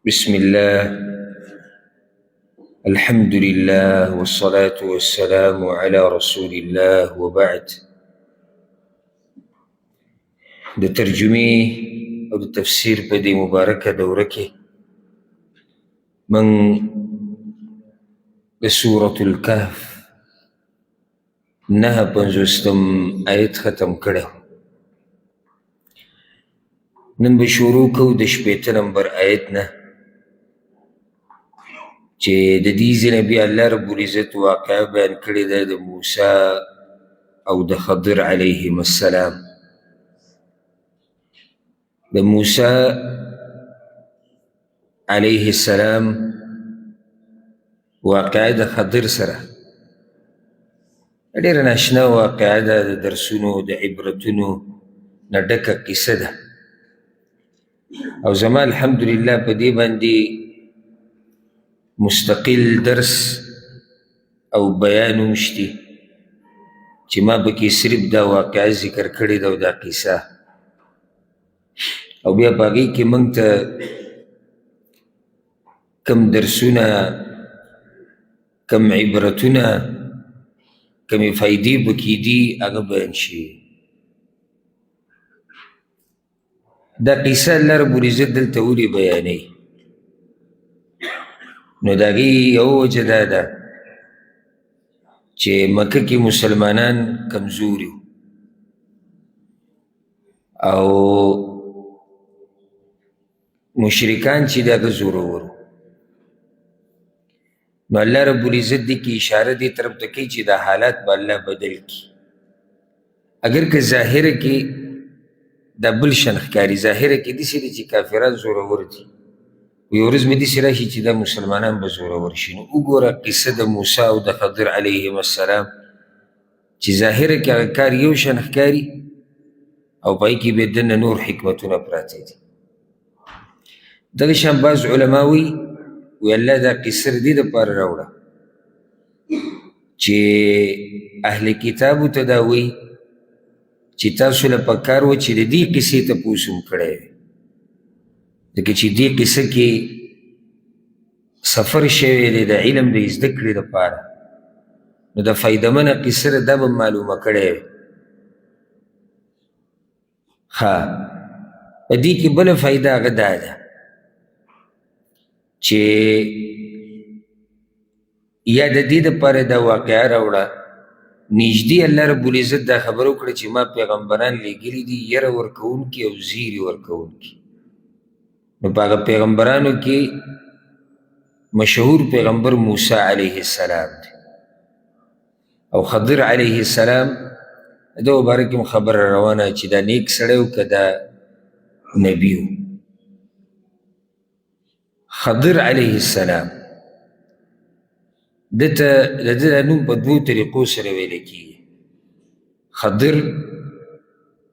بسم الله، الحمد لله، والصلاة والسلام على رسول الله، وبعد. د ترجمې او د تفسیر په دې مبارکه دوره کې موږ د سورة الکهف 59 آیت ختم کړی. نن به شروع کوو د 60 نمبر آیت نه، چې د دې ځای نه بیا الله رب العزت واقعه بیان کړې ده د موسی او د خضر علیهم السلام. د موسی علیه السلام واقعه د خضر سره ډېره ناشنا واقعه ده، د درسونو د عبرتونو نه ډکه قصه ده. او زما الحمدلله په دې باندې مستقل درس او بیان هم شته چې ما پکې صرف دا واقعه ذکر کړې ده او دا قصه، او بیا په هغې کې موږ ته کم درسونه، کم عبرتونه، کمې فایدې پکې دي هغه بیان شوي. دا قصه الله رب العزت دلته ولې بیانوي؟ نو د هغې یوه وجه دا ده چې مکه کې مسلمانان کمزوري وو او مشرکان چې د هغه زورور وو. نو الله رب العزت دې کې اشاره دې طرف ته کوي چې دا حالات به الله بدل کړي. اگر که ظاهره کې دا بل شان ښکاري، ظاهره کې داسې دي چې کافران زورور دي، یو ورځ به داسې راشي چې دا مسلمانان به زورور شي. نو وګوره قصه د موسی او د خضر علیهم السلام چې ظاهره کې هغه کار یو شان ښکاري او په هغې کې بیا دننه نور حکمتونه پراته دي. دغه شان بعض علما وایي، وایي الله دا قصه د دې دپاره راوړه چې اهل کتابو ته دا وایي چې تاسو له پکار وه چې د دې قصې تپوس هم کړی وي، ځکه چې دې قصه کې سفر شوی دی د علم د زده کړې دپاره، نو د فایدهمنه قصه ده دا به معلومه کړی وي. ښه، په دې کې بله فایده هغه دا ده چې یا د دې دپاره دا واقعه راوړه، نږدې الله رب العزت دا خبره وکړه چې ما پیغمبران لیږلي دي یره ورکوونکي او زیري ورکوونکي. نو په هغه پیغمبرانو کې مشهور پیغمبر موسی علیه السلام دی او خضر علیه السلام د مبارک هم خبره روانه چې دا نیک سړی و که دا نبي و. خضر علیه السلام ده ته د ده دا نوم په دوو طریقو سره ویل کېږي، خضر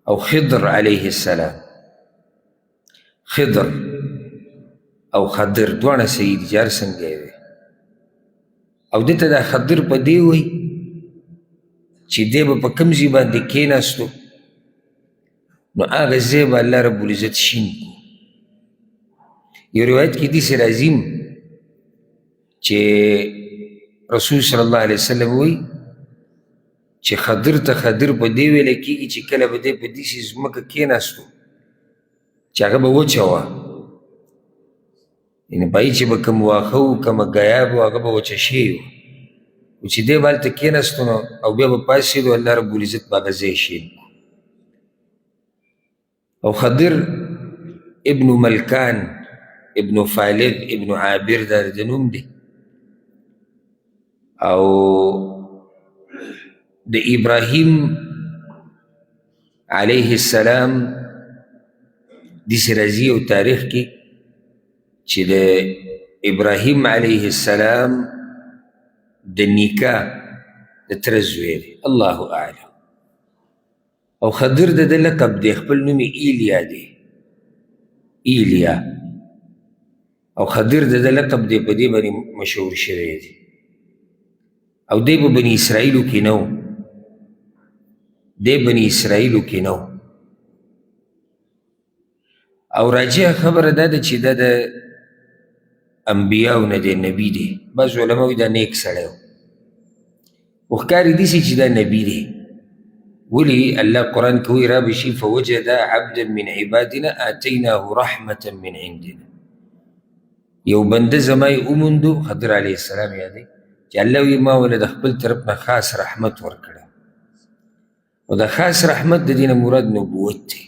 او خضر علیه السلام. خضر او خضر دواړه صحیح دي چې هر څنګه یې وي. او ده ته دا خضر په دې وایي چې دی به په کوم ځای باندې کېناستو نو هغه ځای به الله رب العزت شین کړو. یو روایت کې داسې راځي چې رسول صلی الله علیه وسلم وایي چې خضر ته خضر په دې ویل کېږي چې کله به دی په داسې ځمکه کېناستو چې هغه به وچه وه، یعنې په هغې چې به کوم واښه و کومه ګیا به وه هغه به وچه شوې وه، خو چې دی به هلته کېناستو نو او بیا به پاڅېدو الله رب العزت به هغه ځای شین کړو. او خضر ابن ملکان ابن فالغ ابن عابر دا د نوم دی، او د ابراهیم علیه السلام داسې راځي یو تاریخ کې چې د ابراهیم علیه السلام د نیکه د تره زوی دی، الله اعلم. او خضر د ده لقب دی، خپل نوم یې ایلیا دی، ایلیا. او خضر د ده لقب دی، په دې باندې مشهور شوی دی. او دی په بني اسرائیلو کې نه و، دی بني اسرائیلو کې نه و. او راجح خبره دا ده چې دا د انبیاو نه دی، نبي دی. بعض علما وایي دا نیک سړی و، خو ښکاري داسې چې دا نبي دی. ولې الله قرآن کې وایي را به شي فوجد عبدا من عبادنا آتیناه رحمة من عندنا، یو بنده زما یې وموندو، خضر علیه السلام یادوي چې الله وایي ما وله د خپل طرف نه خاص رحمت ورکړی، او د خاص رحمت د دې نه مراد نبوت دی.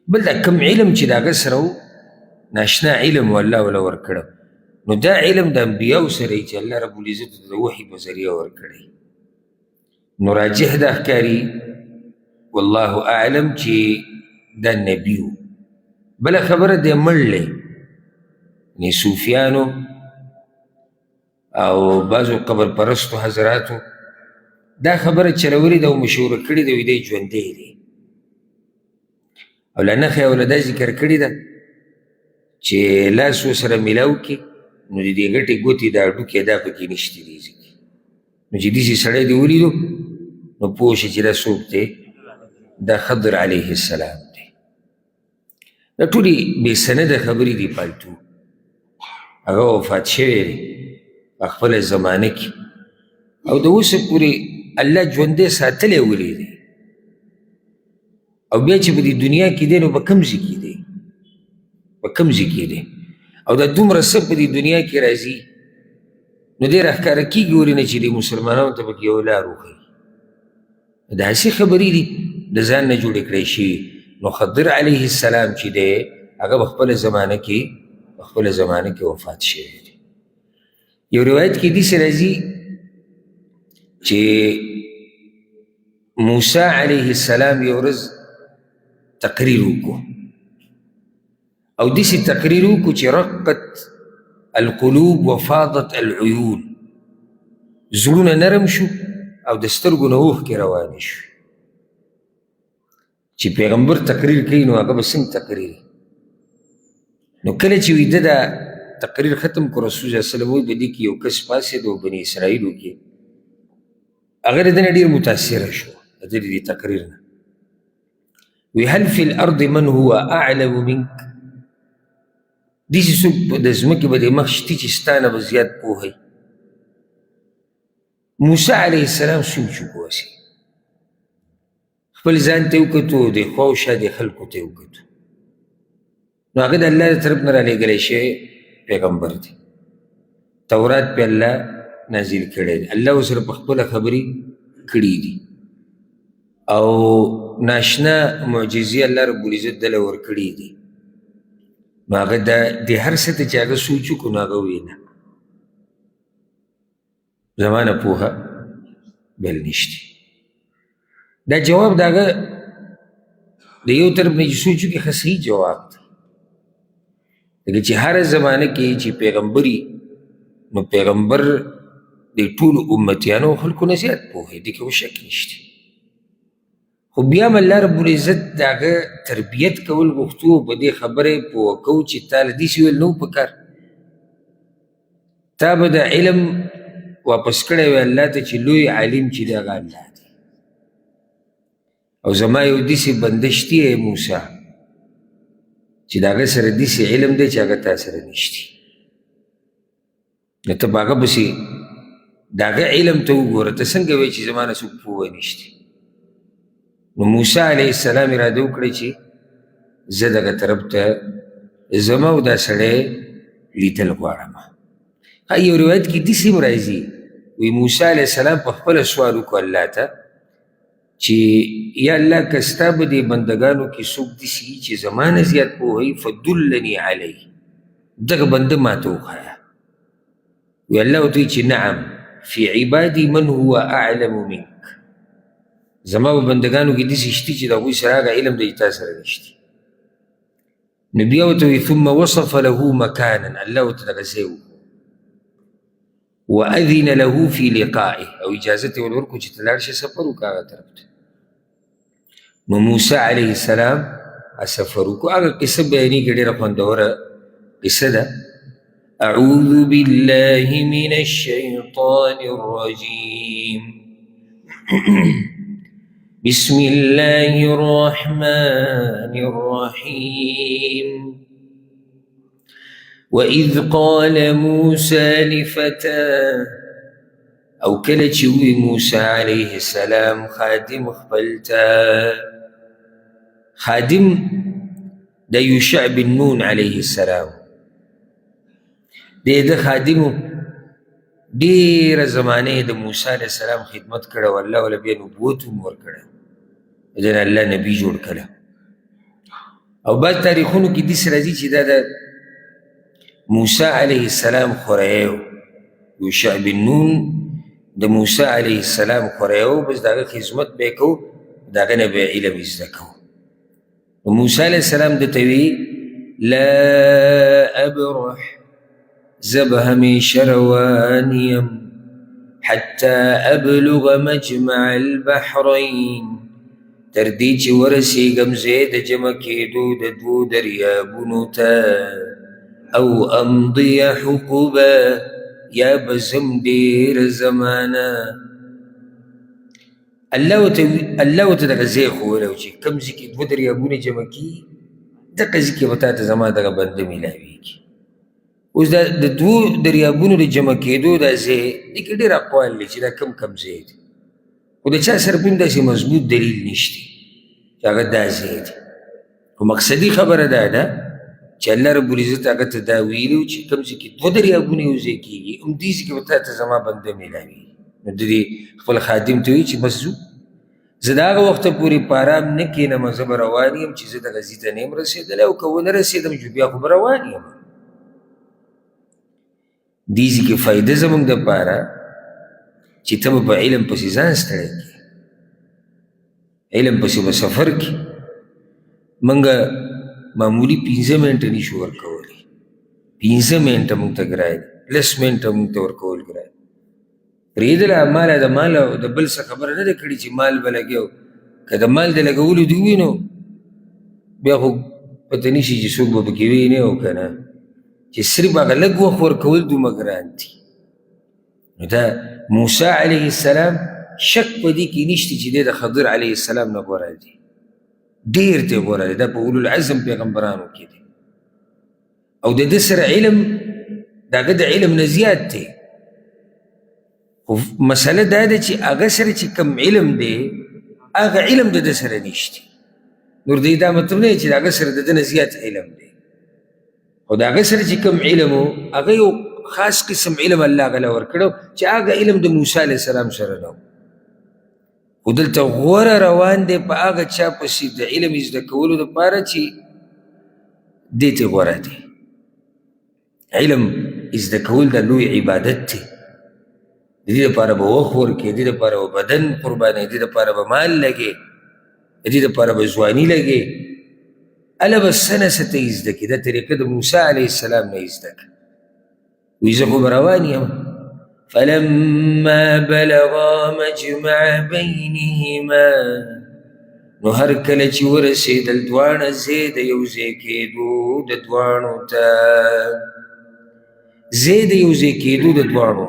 بل دا کوم علم چې د هغه سره و، ناشنا علم و الله وله ورکړی، نو دا علم د انبیاو سره چې الله رب العزت د وحي په ذریعه ورکړی. نو راجح دا ښکاري والله اعلم چې دا نبي و. بله خبره دی مړ دی، یعنې صوفیانو او بعضو قبر پرستو حضراتو دا خبره چلولې ده او مشهوره کړې ده، وایي دی ژوندی دی، او له نښه یې ورله دا ذکر کړې ده چې لاس ورسره میلاو کړي نو د دې غټې ګوتې دا هډوکی دا پکې نشته دی ځکه. نو چې داسې سړی دې ولیدو نو پوه شي چې دا څوک دی، دا خضر علیه السلام دی. دا ټولې بې سنده خبرې دي پالتو. هغه وفات شوی دی په خپله زمانه کې، او د اوسه پورې الله ژوندی ساتلی ولې دی، او بیا چې په دې دنیا کې دی نو په کوم ځای کې دی، په کوم ځای کې دی، او دا دومره څه په دې دنیا کې راځي نو دی راښکاره کېږي ولې نه چې دې مسلمانانو ته پکې یو لار وښیي. دا هسې خبرې دي د ځان نه جوړې کړی شوي. نو خضر علیه السلام چې دی هغه په خپله زمانه کې، په خپله زمانه کې وفات شوی دی. یو روایت کې داسې راځي چې موسی علیه السلام یو ورځ تقریر وکړو، او داسې تقریر وکړو چې رقت القلوب وفاضت العیون، زړونه نرم شو او د سترګو نه اوښکې روانې شوې. چې پیغمبر تقریر کوي نو هغه به څنګه تقریر؟ نو کله چې ویده دا تقریر ختم کړو، رسول الله صلی الله علیه وسلم وایي په دې کې یو کس پاڅېد او بني اسرائیلو کې هغه د ده نه ډېر متاثره شو، د ده د دې تقریر نه. وی هل فی الارض من هو اعلم منک، داسې څوک د ځمکې په دې مخ شته چې ستا نه به زیات پوه وي. موسی علیه السلام سوچ وکړو، هسې خپل ځان ته یې وکتو، د خوا او شا د خلکو ته یې وکتو، نو هغه د الله د طرف نه رالیږلی شوی پیغمبر دی، تورات پې الله نازل کړی دی، الله ورسره په خپله خبرې کړي دي، او ناشنا معجزې الله رب العزت دله ورکړي دي. نو هغه د هر څه ته چې هغه سوچ وکړو نو هغه وویل نه، زما نه پوهه بل نشته. دا جواب د هغه د یو طرف نه چې سوچ وکړي ښه صحیح جواب دی، لکه چې هره زمانه کې چې پیغمبري نو پیغمبر د ټولو امتیانو خلکو نه زیات پوه دی، دې کې خو شک نشته. خو بیا هم الله رب العزت د هغه تربیت کول غوښتو، او په دې خبره یې پوه کوو چې تا له داسې ویل نه و پکار، تا به د علم واپس کړی وی الله ته چې لوی عالم چې دی هغه الله دی، او زما یو داسې بنده شتي ای موسی چې د هغه سره داسې علم دی چې هغه تا سره نشتي، نو ته په هغه پسې د هغه علم ته وګوره، ته څنګه وایې چې زما نه څوک پوه نشتي. نو موسی علیه السلام اراده وکړه چې زه دغه طرف ته زما او دا سړی لیدل غواړم. یو روایت کې داسې هم راځي، وایي موسی علیه السلام په خپله سوال وکړو الله ته چې یا الله که ستا په دې بندګانو کې څوک داسې وي چې زما نه زیات پوه وي فدلني علیه، دغه بنده ما ته وښیه. وایي الله ورته وایي چې نعم فی عبادي من هو اعلم منک، زما په بندګانو کې داسې شته چې د هغوی سره هغه علم دی چې تا سره نشته. نو بیا ورته وایي ثم وصف له مکانا، الله ورته دغه ځای وښود، وأذن له في لقائه، او اجازه یې ورکړو چې ته لاړ شې سفر وکړه هغه طرف ته. نو موسی علیه السلام سفر وکړو. هغه قصه بیانېږي، ډېره خوندوره قصه ده. أعوذ بالله من الشيطان الرجيم، بسم الله الرحمن الرحيم. وَإِذْ قَالَ مُوسَى لِفَتَاهُ، او کله چې ووی موسی علیه السلام خادم خپل ته، خادم د یوشع بن نون علیه السلام دی، د خادم ډېره زمانه یې د موسی علیه السلام خدمت کړی او الله وله بیا نبوت هم ورکړی، د نه الله نبي جوړ کړی. او بعض تاریخونو کې داسې راځي چې دا د موسی علیه السلام خوریی و، یوشع بن نون د موسی علیه السلام خوریی و، بس د هغه خدمت به یې کوو، د هغه نه به یې علم زده کوو. موسی علیه السلام ده ته وی لا ابرح، زه به همیشه روان یم، حتی ابلغ مجمع البحرین، تر دې چې ورسېږم ځای د جمع کېدو د دوو دریابونو ته، او امضي حقبا، یا به ځم ډېره زمانه. الله ورته دغه ځای ښوولی و چې کوم ځای کې دوه دریابونه جمع کېږي، دغه ځای کې به تا ته زما دغه بنده میلاویږي. اوس دا د دوو دریابونو د جمع کېدو دا ځای، دې کې ډېر اقوال دي چې دا کوم کوم ځای دی، خو د چا سره هم داسې مضبوط دلیل نشته چې هغه دا ځای دی. خو مقصدي خبره دا ده چې الله رب العزت هغه ته دا ویلي و چې کوم ځای کې دوه دریابونه یو ځای کېږي، همدې ځای کې به تا ته زما بنده میلاویږي. نو د دې خپل خادم ته وایي چې بس ځو، زه د هغه وخته پورې په ارام نه کښېنم، زه به روان یم چې زه دغه ځای ته نه یم رسېدلی، او که ونه رسېدم چې بیا خو به روان یم. دې ځای کې فایده زموږ دپاره چې ته به په علم پسې ځان ستړی کړې، علم پسې به سفر کړې. موږ معمولي 5 منټه نشو ورکولی، 5 منټه موږ ته ګران دي، 10 منټه موږ ته ورکول ګران دي. پرېږده مال د مال او د بل څه خبره نه ده کړې چې مال به لګې، که د مال د لګولو دي وي نو بیا خو پته نشي چې څوک به پکې وي نه او که نه، چې صرف هغه لږ وخت ورکول دومره ګران دي. نو دا موسی علیه السلام شک په دې کې نشته چې دی د خضر علیه السلام نه غوره دی، ډېر دی غوره دی، دا په اولو العزم پیغمبرانو کې دی، او د ده سره علم د هغه د علم نه زیات دی. خو مسله دا ده چې هغه سره چې کوم علم دی هغه علم د ده سره نشته. نور دې دا مطلب نه دی چې د هغه سره د ده نه زیات علم دی، خو د هغه سره چې کوم علم و هغه یو خاص قسم علم الله هغه له ورکړی چې هغه علم د موسی علیه السلام سره نه و. خو دلته غوره روان دی په هغه چا پسې د علم زده کولو دپاره چې دې ته غوره دی. علم زده کول دا لوی عبادت دی، د دې لپاره به وخت ورکړې، د دې لپاره به بدن قربانوې، د دې لپاره به مال لګې، د دې لپاره به ځواني لګې، هله به څه نه څه ته یې زده کړې. دا طریقه د موسی علیه السلام نه یې زده کړه. وایي زه خو به روان یم. فلما بلغا مجمع بینهما، نو هر کله چې ورسېدل دواړه ځای د یو ځای کېدو د دواړو ته، ځای د یو ځای کېدو د دواړو،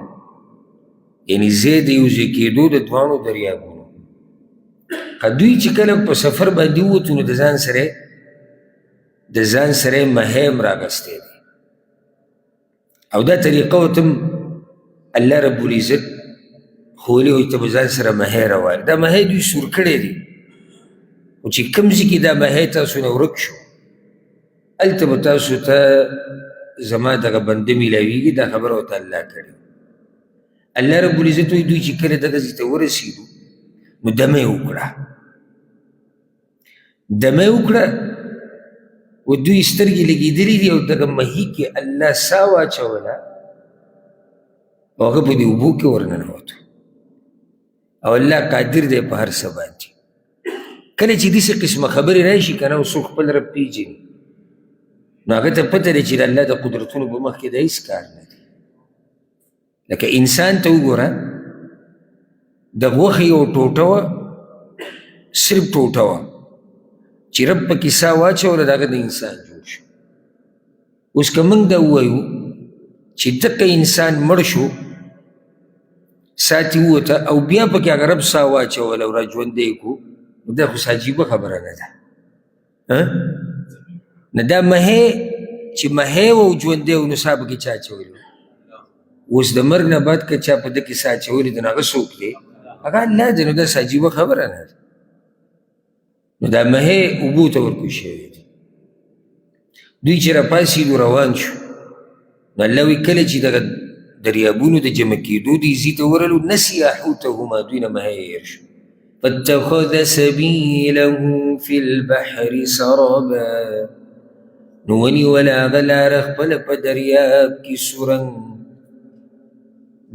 یعنی ځای د یو ځای کېدو د دواړو دریابونو. که دوی چې کله په سفر باندې ووتو نو د ځان سره یې مهی هم راغستی دی. او دا طریقه ورته هم الله رب العزت ښوولې وه چې ته به ځان سره مهی روان. دا مهی دوی سور کړی دی، خو چې کوم ځای کې دا مهی تاسو نه ورک شو هلته به تاسو ته زما دغه بنده میلاویږي. دا خبره ورته الله کړې. الله رب العزت وایي دوی چې کله دغه ځای ته ورسېدو نو دمه یې وکړه، دمه یې وکړه و دوی سترګې لګېدلې دي او دغه مهي کې الله سا واچوله او هغه په دې اوبو کې ورننوتو. او الله قادر دی په هر څه باندې. کله چې داسې قسمه خبرې راشي که نه، او څوک خپل رب پېژني نو هغه ته پته ده چې د الله د قدرتونو په مخ کې دا هېڅ کار نه دی. لکه انسان ته وګوره، د غوښې یو ټوټه وه، صرف ټوټه وه چې رب پکې ساه واچوله د هغه د انسان جوړ شو. اوس که موږ دا ووایو چې دقه انسان مړ شو، ساه ترې ووته او بیا پکې هغه رب ساه واچوله او را ژوندی کړو، نو دا خو څه عجیبه خبره نه ده. نه دا مهی چې مهی و او ژوندی و، نو ساه پکې چا اچولې وه؟ اوس د مرګ نه بعد که چا په ده کې ساه اچولې ده، نو هغه څوک دی؟ هغه الله دی. نو داسې عجیبه خبره نه ده. نو دا مهی اوبو ته ورکو شوی دی. دوی چې راپاڅېدو روان شو، نو الله وایي کله چې دغه دریابونو د جمع کېدو دې ځای ته ورغلو، نسیا حوتهما، دوی نه مهی هېر شو. فاتخذ سبیله فی البحر سربا، نو ونیوله هغه لاره خپله په دریاب کې سورنګ.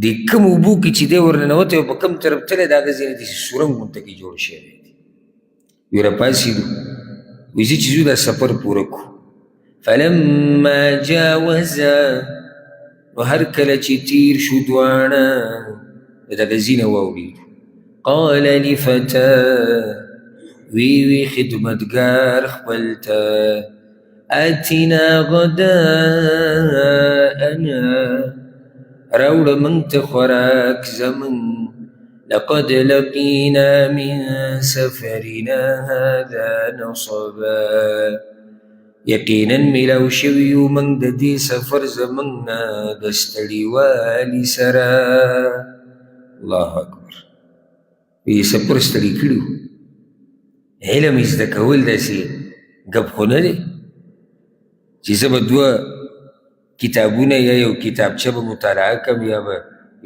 د کوم اوبو کې چې دی ورننوتی او په کوم طرف تللی، د هغه ځای نه داسې سورنګ غونته کې جوړ شوی دی. وی راپاڅېدو، وایي ځه چې ځو دا سفر پوره کړو. فلما جاوزا، نو هر کله چې تیر شو دواړه د دغه ځای نه واوړېدو، قال لفتا، وی وی خدمتګار خپل ته، آتنا غداءنا، راوړه موږ ته خوراک زموږ، لقد لقینا من سفرنا هذا نصبا، یقینا میلاو شوي یو موږ د دې سفر زموږ نه د ستړیوالي سره. الله اکبر. دې سفر ستړي کړي وو. علم یې زده کول داسې ګپ خو نه دی چې زه به دوه کتابونه یا یو کتابچه به مطالعه کړم یا به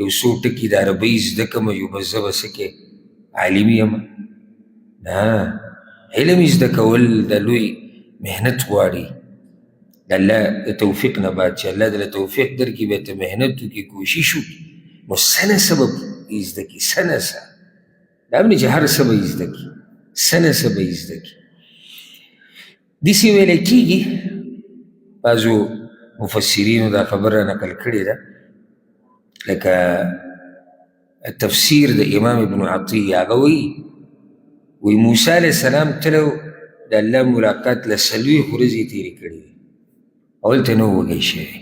یو څو ټکي د عربۍ زده کړم یو بس زه به څه کې عالم یم. نه، علم زده کول د لوی محنت غواړي. د الله د توفیق نه بعد چې الله درله توفیق درکړي، بیا ته محنت وکړي، کوشش وکړي، نو څه نه څه به یې زده کړي، څه نه څه. دا هم نه چې هر څه به یې زده کړي، څه نه څه به یې زده کړي. داسې ویلی کېږي، بعضو مفسرینو دا خبره نقل کړې ده، لکه تفسیر د امام ابن عطیه، هغه وایي وایي موسی علیه السلام تللی د الله ملاقات له 40 ورځې تېرې کړې وې، هلته نه وږی شوی.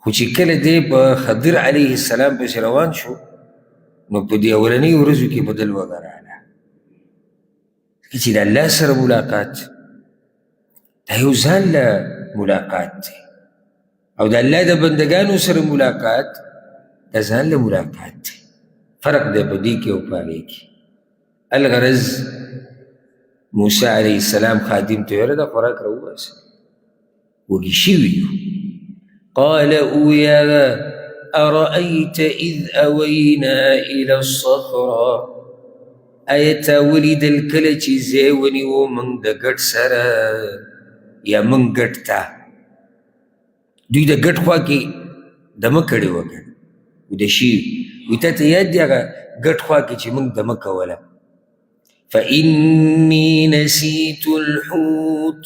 خو چې کله دی په خضر علیه السلام پسې روان شو، نو په دې اولنیو ورځو کې په ده لوږه راغله. ځکه چې د الله سره ملاقات دا یو ځان له ملاقات دی، او د الله د بندګانو سره ملاقات دا ځان له ملاقات دی. فرق دی په دې کې او په هغې کې. الغرض موسی علیه السلام خادم ته ویل دا خوراک راوباسه، وږي شوي یو. قال اویا أرأيت إذ أوينا إلى الصخرة، آیا تا ولیدل کله چې ځای ونیو موږ د ګټ سره یا موږ ګټ ته؟ دوی د ګټ خوا کې دمه کړې وه که نه، ویده شوي. وایي تا ته یاد دی هغه ګټ خوا کې چې موږ دمه کوله؟ فإني نسيت الحوت،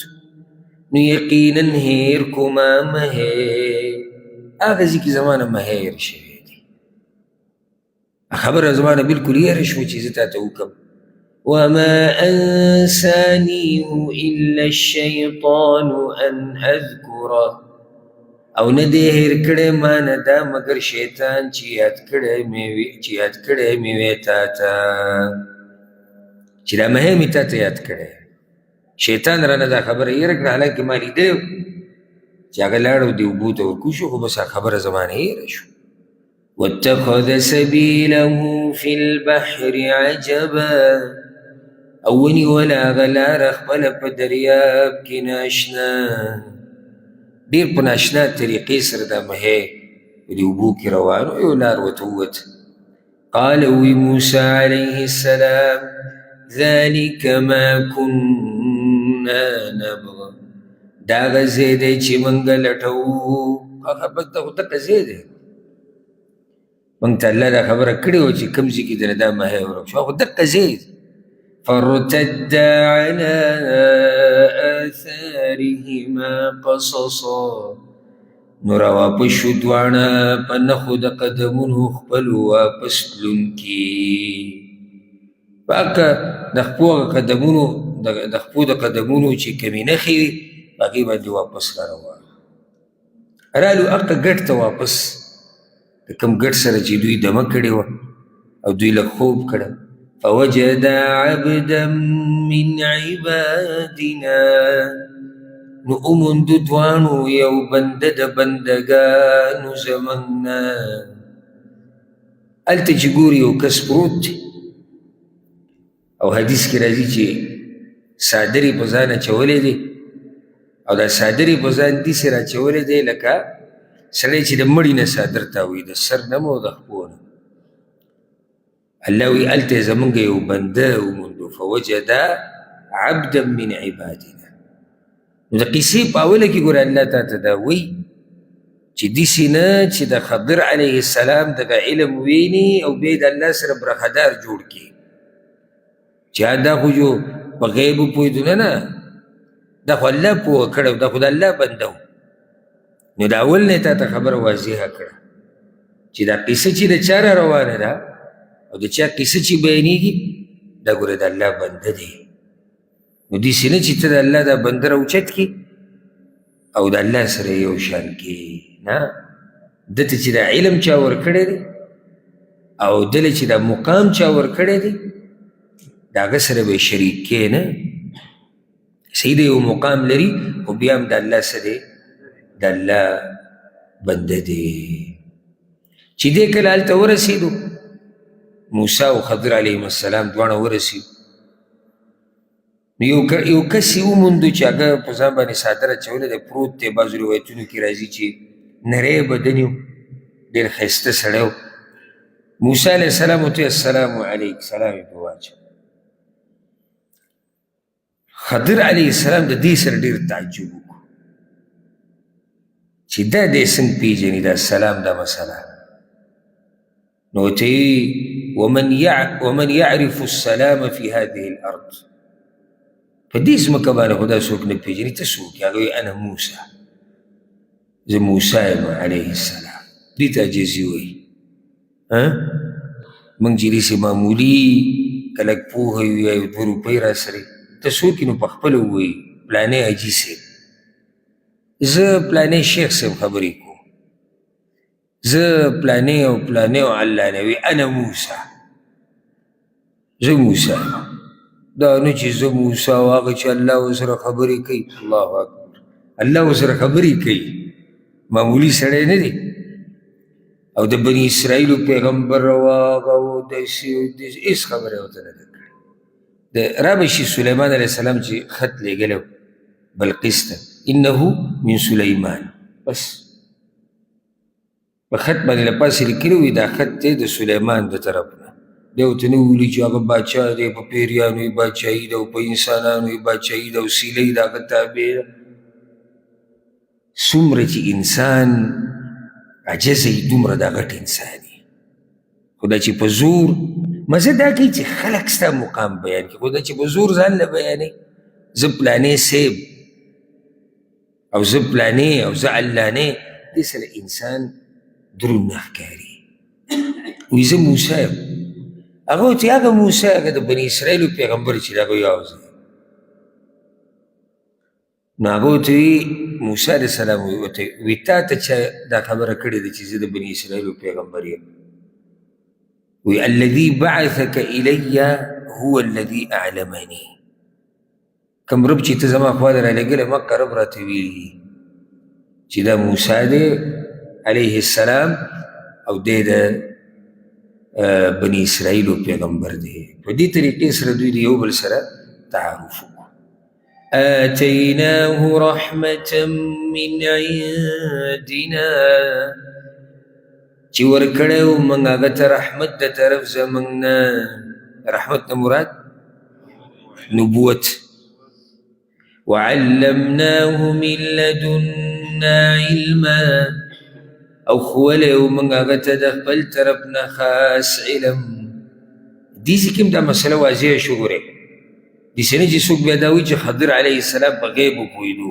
نو یقینا هېر کومه مهې، هغه ځای کې زما نه مهې هېر شوی دی. خبره زما نه بالکل هېره شوه چې زه تا ته وکړم. وما أنسانيه إلا الشيطان أن أذكره، او نه دی هېر کړی ما نه دا مګر شیطان چې یاد کړی مې وي، چې یاد کړی مې وی تا ته، چې دا مهې مې تا ته یاد کړی. شیطان رانه دا خبره هېره کړه، حالانکه ما لیدلی چې هغه لاړ او دې اوبو ته ورکوز شو، خو بس هغه خبره زما نه هېره شوه. واتخذ سبیله فی البحر عجبا، او ونیوله هغه لاره خپله په دریاب کې ناشنا، ډېر په ناشنا طریقې سره دا مهی په دې اوبو کې روان و، یو لار ورته ووته. قال وی موسی علیه السلام ذلک ما كنا نبغي، دا هغه ځای دی چې موږ لټوو. هغه بس دا خو دقه ځای دی، موږ ته الله دا خبره کړې وه چې کوم ځای کې درنه دا مهی ورک شو، خو دقه ځای دی. فارتدا على آثارهما قصصا، نو راواپس شو دواړه په نښو د قدمونو خپلو واپس تلونکي. پاکه د خپو هغه قدمونو، د خپو د قدمونو چې کومې نښې وې په هغې باندې واپس را روان رالو، هغه ګټ ته واپس، د کوم ګټ سره چې دوی دمه کړې وه او دوی لږ خوب کړی. فوجدا عبدا من عبادنا، نو وموندو دواړو یو بنده د بندګانو زموږ نه. هلته چې ګوري یو کس پروت دی، او حدیث کې راځي چې څادر یې په ځان اچولی دی، او دا څادر یې په ځان داسې راچولی دی لکه سړی چې د مړي نه څادر تاووي، د سر نه او د خپو نه. الله وایي هلته یې زموږ یو بنده وموندو، فوجدا عبدا من عبادنا. نو د قصې په اوله کې ګوره الله تا ته دا وایي چې داسې نه چې د خضر علیه السلام دغه علم ویني او بیا د الله سره برخدار جوړ کړي، چې دا خو جو په غیب پوهېدو، نه نه، دا خو الله پوهه کړی، دا خو د الله بنده و. نو د اول نه یې تا ته خبره واضحه کړه چې دا قصه چې د چا را روانه ده او د چا قصه چې بیانېږي، دا ګوره د الله بنده دی. نو داسې نه چې ته د الله دا بنده راوچت کړې او د الله سره یو شان کې، نه، ده ته چې دا علم چا ورکړی دی او ده له چې دا مقام چا ورکړی دی، د هغه سره به یې شریک کې نه. صحیح دی، یو مقام لري خو بیا هم د الله څه دی، د الله بنده دی. چې دی کله هلته ورسېدو، موسی او خضر علیهم السلام دواړه ورسېدو، نو یو کس یې وموندو چې هغه په ځان باندې څادر اچولی دی، پروت دی. بعضو روایتونو کې راځي چې نری بدن یې و، ډېر ښایسته سړی و. موسی علیه السلام ورته وویل السلام علیک، سلام یې پرې واچوه. خضر علیه السلام د دې سره ډېر تعجب وکړو چې دا دی څنګه پېژني دا سلام دا مسله. نو ورته یې ومن يعرف السلام في هذه الأرض، په دې ځمکه باندې خو دا څوک نه پېژني، ته څوک یې؟ هغه وایي انا موسی، زه موسی یم علیه السلام. دې ته عاجزي وایي. موږ چې داسې معمولي که لږ پوهه یو یا یو دوه روپۍ راسره، ته څوک یې؟ نو په خپله ووایي پلانی حاجي صاحب، زه پلانی شیخ صاحب خبرې کوم، زه پلانی او پلانی او علانه. وي انا موسی، زه موسی یم. دا نه چې زه موسی او هغه چې الله ورسره خبرې کوي، الله اکبر، الله ورسره خبرې کوي، معمولي سړی نه دی. او د بني اسرائیلو پیغمبر او هغه و داسې او داسې، هېڅ خبره یې ورته نه ده کړې. د را به شي سلیمان علیه السلام چې خط لېږلی و بلقیس ته، انه من سلیمان، بس په خط باندې له پاسه لیکلي وي دا خط دی د سلیمان د طرف نه. دی ورته نه ویلي چې هغه باچا دی، په پیریانو یې باچاهي ده او په انسانانو یې باچاهي ده او سیلۍ د هغه تابع ده. څومره چې انسان عاجزه وي دومره دا غټ انسان وي. خو دا چې په زور مزه دا کوي چې خلک ستا مقام بیان کړي، خو دا چې په زور ځان له بیانوي، زه پلانی صاحب او زه پلانی او زه علانې، دې سره انسان درون نه ښکاري. وایي زه موسی یم. هغه ورته هغه موسی هغه د بني اسرائیلو پیغمبر چې د هغه یو ځای. نو هغه ورته وایي موسی علیه السلام ورته وایي تا ته چا دا خبره کړې ده چې زه د بني اسرائیلو پیغمبر یم؟ وایي الذي بعثك إلي هو الذي أعلمني، کوم رب چې ته زما خوا ته رالیږلی مکه رب راته ویلي چې دا موسی دی علیه السلام او دی د بني اسرائیلو پیغمبر دی. په دې طریقې سره دوی د یو بل سره تعارف وکړو. آتیناه رحمة من عندنا، چې ورکړی و موږ هغه ته رحمت د طرف زموږ نه. رحمت نه مراد نبوت. وعلمناه من لدنا علما، او ښوولی و موږ هغه ته د خپل طرف نه خاص علم. دې ځای کې هم دا مسله واضحه شو. ګورئ داسې نه چې څوک بیا دا وایي چې خضر علیه السلام په غیب وپوهېدو،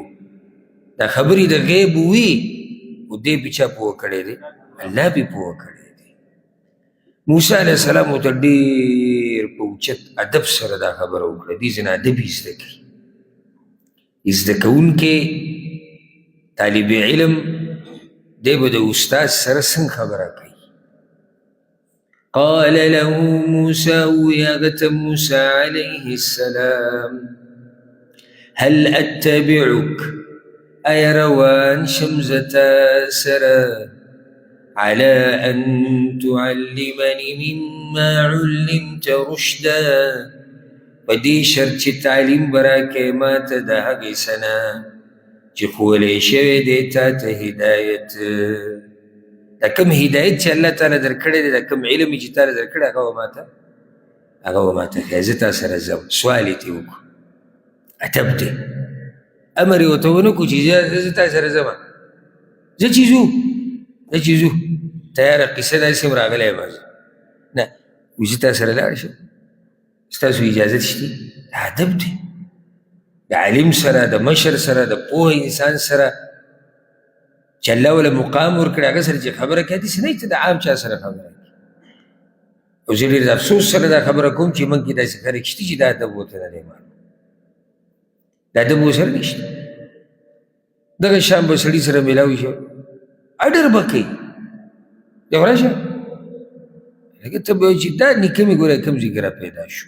دا خبرې د غیب وي خو دی پې چا پوه کړی دی؟ الله پې پوه کړی دی. موسی علیه السلام ورته ډېر په اوچت ادب سره دا خبره وکړه. دې ځای نه ادب یې زده کړي. زده کوونکی طالب علم دی به د استاد سره څنګه خبره کوي. قال له موسى، ویاغت موسى عليه السلام، هل أتبعك، آیا روان شم زه تا سره على أن تعلمني مما علمت رشدا، په دې شرط چې تعلیم به راکړې ما ته د هغې څه نه چې ښوولی شوی دی تا ته هدایت. دا کوم هدایت چې الله تعالی درکړی دی، دا کوم علم چې تا له درکړی، هغه به ماته هغه به ماته ښیې، زه تا سره ځم. سوال یې ترې وکړو، ادب دی، امر یې ورته ونه کړو چې زه تا سره ځم، زه چې ځو زه چې ځو تیاره قصه داسې هم راغلی یم زه، نه زه تا سره لاړ شم، ستاسو اجازت شته. دا ادب دی، د عالم سره، د مشر سره، د پوه انسان سره چې الله وله مقام ورکړي هغه سره چې خبره کوي، داسې نه چې د عام چا سره خبره کوي. او زه ډېر د افسوس سره دا خبره کوم چې موږ کې داسې خلک شته چې دا ادب ورته نه دی معلوم، دا ادب ورسره نشته. دغه شان به سړي سره میلاو شي، اډر به کوي، دی راشه لکه ته به وایې چې دا نیکه مې ګوره کوم ځای کې را پیدا شو.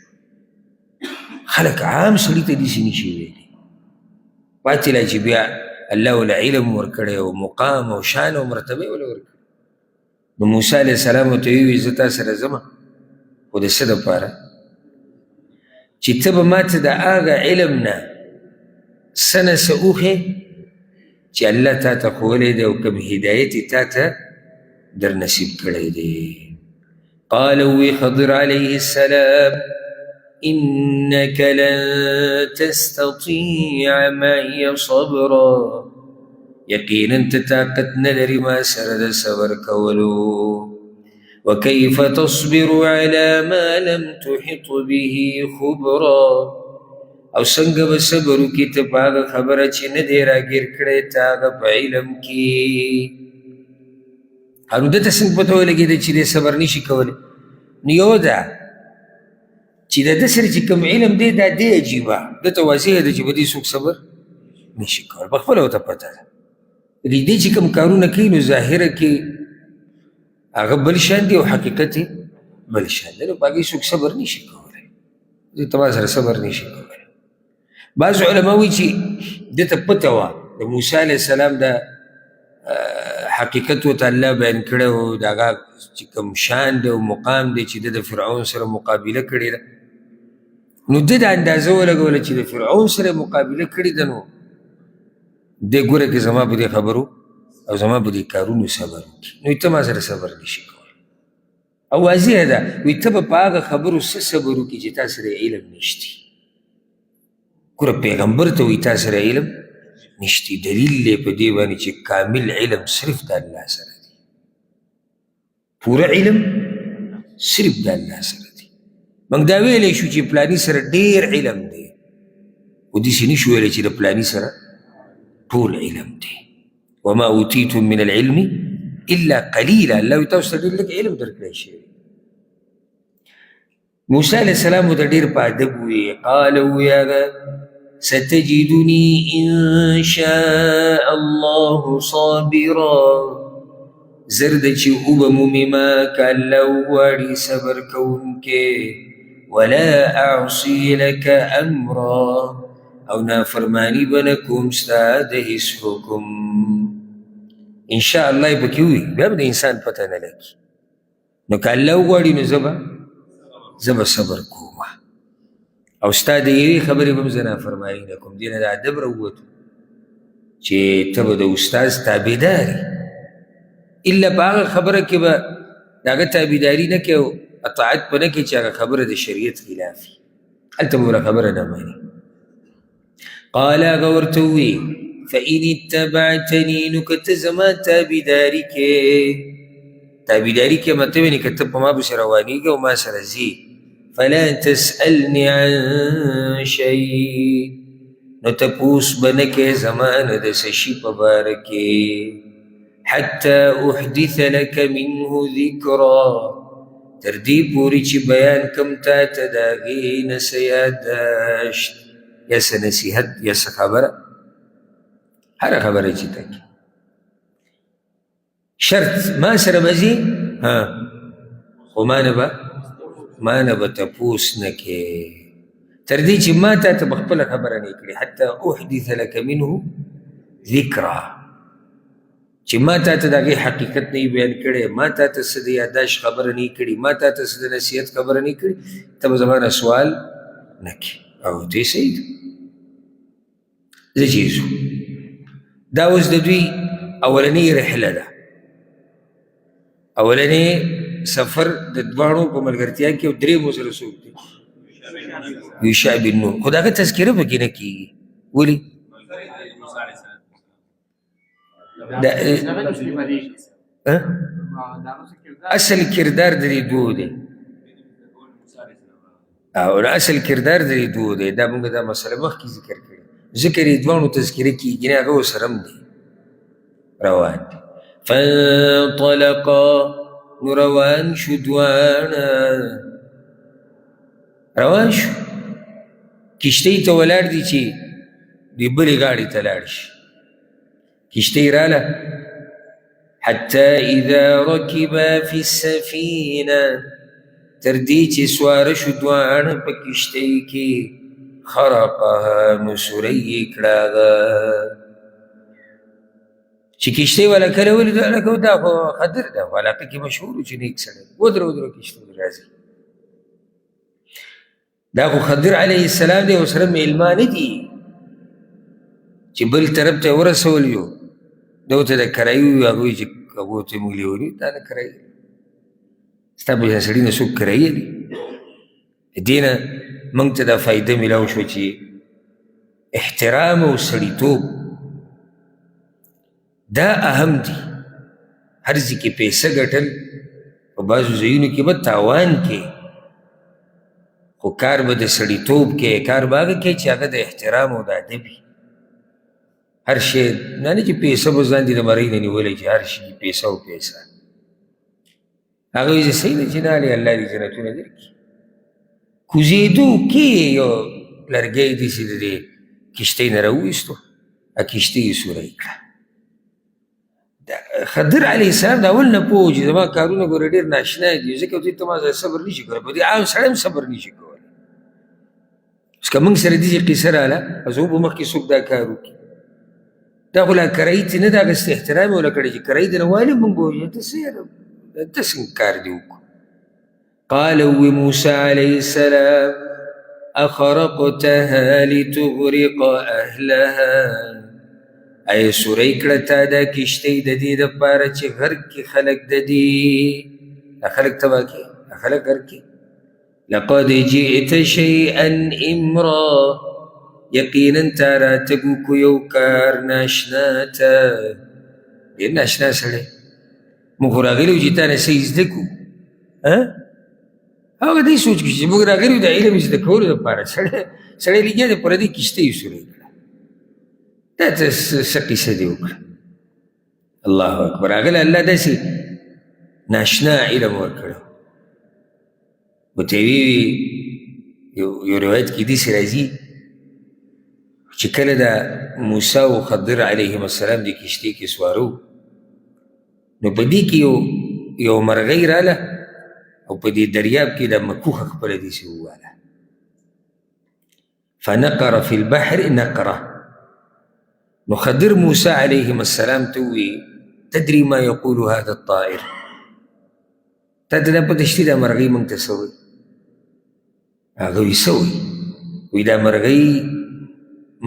خلک عام سړي ته داسې نه شي ویلی، پاتې لا چې بیا الله وله علم ورکړی او مقام او شان او مرتبه یې وله ورکړې. نو موسی علیه السلام ورته وویل زه تا سره ځم، خو د څه دپاره؟ چې ته به ما ته د هغه علم نه څه نه څه وښیې چې الله تا ته ښوولی دی او کوم هدایت یې تا ته در نصیب کړی دی. قال وی خضر علیه السلام إنك لن تستطيع معي صبرا، یقینا ته طاقت نه لرې ما سره د صبر کولو. وكيف تصبر على ما لم تحط به خبرا، او څنګه به صبر وکړې ته په هغه خبره چې نه دی راګیر کړی تا هغه په علم کې. نو ده ته څنګه پته ولګېده چې دی صبر نشي کولی؟ نو یو ده چې د ده سره چې کوم علم دی دا دی عجیبه، ده ته واضح ده چې په دې څوک صبر نشي کولی، په خپله ورته پته ده. د دې چې کوم کارونه کوي نو ظاهره کې هغه بل شان دی او حقیقت یې بل شان دی، نو په هغې څوک صبر نشي کولی، زه ته ما سره صبر نشي کولی. بعض علما وایي چې ده ته پته وه د موسی علیه السلام د حقیقت ورته الله بیان کړی و، د هغه چې کوم شان دی او مقام دی چې ده د فرعون سره مقابله کړې ده، نو ده دا اندازه ولګوله چې د فرعون سره مقابله کړې ده، نو دی ګوره که زما په دې خبرو او زما په دې کارونو صبر وکړي، نو ته ما سره صبر نشي کولی. او واضح ده وایي ته به په هغه خبرو څه صبر وکړي چې تا سره علم نشتي. ګوره پیغمبر ته وایي تا سره علم نشتي، دلیل دی په دې باندې چې کامل علم صرف د الله سره دی، پوره علم صرف د الله سره دی. موږ دا ویلی شو چې پلاني سره ډېر علم دی، خو داسې نه شو ویلی چې د پلاني سره ټول علم دی. وما اوتیتم من العلم الا قلیلا، الله وایي تاسو ته ډېر لږ علم درکړی شوی. موسی علیه السلام ورته ډېر په ادب وویل، قال وویل هغه ستجدني إن شاء الله صابرا، زر ده چې وبه مومې ما که الله وغواړي صبر کوونکی، ولا أعصي لك أمرا، او نافرماني به نه کوم ستا د هیڅ حکم. ان شاء الله یې پکې ووایي، بیا به د انسان پته نه لګي. نو که الله وغواړي نو زه به صبر کوم او ستا د یوې خبرې به هم زه نافرماني نه کوم. دې نه د ادب راووتو چې ته به د استاد تابعدار یې، الا په هغه خبره کې به د هغه تابعداري نه کوې او اطاعت به نه کوې چې هغه خبره د شریعت خلاف وي، هلته به ورله خبره نه منې. قال هغه ورته وویل فإن اتبعتني، نو که ته زما تابعداري کې، تابعداري کې مطلب یعنې که ته په ما پسې روانېږې او ما سره ځې، فلا تسألني عن شيء، نو تپوس به نه کوې زما نه د څه شي په باره کې، حتی احدث لک منه ذکرا، تر دې پورې چې بیان کم تا ته د هغې نه څه یادداشت یا څه نصیحت یا څه خبره، هره خبره چې ته کوې. شرط ما سره به ځې، خو ما نه به تپوس نه کوې، تر دې چې ما تا ته به خپله خبره نه کړې، حتی احدث لک منه ذکرا، چې ما تا ته د هغې حقیقت نه بیان کړی، ما تا ته څه د یادداشت خبره نه کړې، ما تا ته څه د نصیحت خبره نه کړې، ته به زما نه سوال نه کړې. او دې صحیح ده. زه چې ځو دا اوس د دوی اولنۍ رحله ده، اولنی سفر د دواړو په ملګرتیا کې، او درې مو سره څوک دي؟ یوشع بن نون. خو د هغه تذکره پکې نه کېږي. ولې؟ اصل کردار د دې دوو دی، او اصل کردار د دې دوو دی. دا موږ دا مسله مخکې ذکر کړې، ذکر یې دواړو تذکره کېږي نه، هغه ورسره هم دی روان دی. فانطلقا، نو روان شو دواړه، روان شو. کشتۍ ته ولاړ دي چې د بلې غاړې ته لاړ شي. کشتۍ راله، حتی اذا رکبا فی السفینه، تر دې چې سواره شو دواړه په کشتۍ کې، خرقها، نو سوری یې کړه هغه. چې کشتۍ والا کله ولیدل، هلکه دا خو خضر ده، خو علاقه کې مشهور و چې نیک سړی، ودره ودره کشتۍ راځي. دا خو خضر علیه السلام دی، ورسره مېلمانه دي چې بل طرف ته ورسول یو، ده ورته د کرایي وویل، هغوی چې هغو ته موږ لیوني، دا نه کرایي، ستا په شان سړي نه څوک کرایي دي. دې نه موږ ته دا فایده میلاو شوه چې احترام او سړیتوب دا اهم دي. هر ځای کې پیسې ګټل په بعضو ځایونو کې به تاوان کې، خو کار به د سړیتوب کې، کار به هغه کې چې هغه د احترام او د ادب وي. هر شی نه نه چې پیسې به ځان دې د مرۍ نه نیولی چې هر شي کې پیسه او پیسه. هغه وایي چې صحیح ده چې نه علي الله دې جنتونه درکړي. کوزېدو کې یو لرګی داسې د دې کښتۍ نه راوویستو، کښتۍ یې سورۍ کړه. خضر علیه السلام د اول نه پوه چې زما کارونه ګوره ډېر ناشنا دي، ځکه دوی ته ما سره صبر نه شي کولی، په دې عام سړی هم صبر نه شي کولی. اوس که موږ سره داسې قصه راله، زموږ په مخکې څوک دا کار وکړي، دا خو لا کرایي ترې نه ده اخیستې، احترام یې ورله کړی چې کرایي درنه والي، موږ به وایو ته څه یاره، ته څنګه کار دې وکړو؟ قال وی موسی علیه السلام اخرقتها لتغرق اهلها، ای سورۍ کړه تا دا کښتۍ د دې دپاره چې غرق کړي خلک د دې، دا خلک تباه کړي، دا خلک غرق کړي. لقد جئت شیئا امرا، یقینا تا راتګ وکړو یو کار ناشنا ته، ډېر ناشنا سړی، موږ خو راغلي یو چې تا نه څه زده کړو. هغه دې سوچ کې چې موږ راغلي یو د علم زده کولو لپاره، سړی لګیا دی پردۍ کښتۍ یې سورۍ کړه، دا څه قصه دې وکړه. الله اکبر، هغه له الله داسې ناشنا علم ورکړی. ورته یې ویلي، یو روایت کې داسې راځي چې کله د موسی او خضر علیهم السلام د کښتۍ کې سواره وو، نو په دې کې یو مرغۍ راله او په دې دریاب کې د مکوخه خپله داسې وواله، فنقر فی البحر نقره. نو خضر موسی علیهم السلام ته وویل، تدري ما یقول هذا الطائر، تا ته دا پته شته دا مرغۍ موږ ته څه وایي؟ هغه وایي څه وایي؟ وایي دا مرغۍ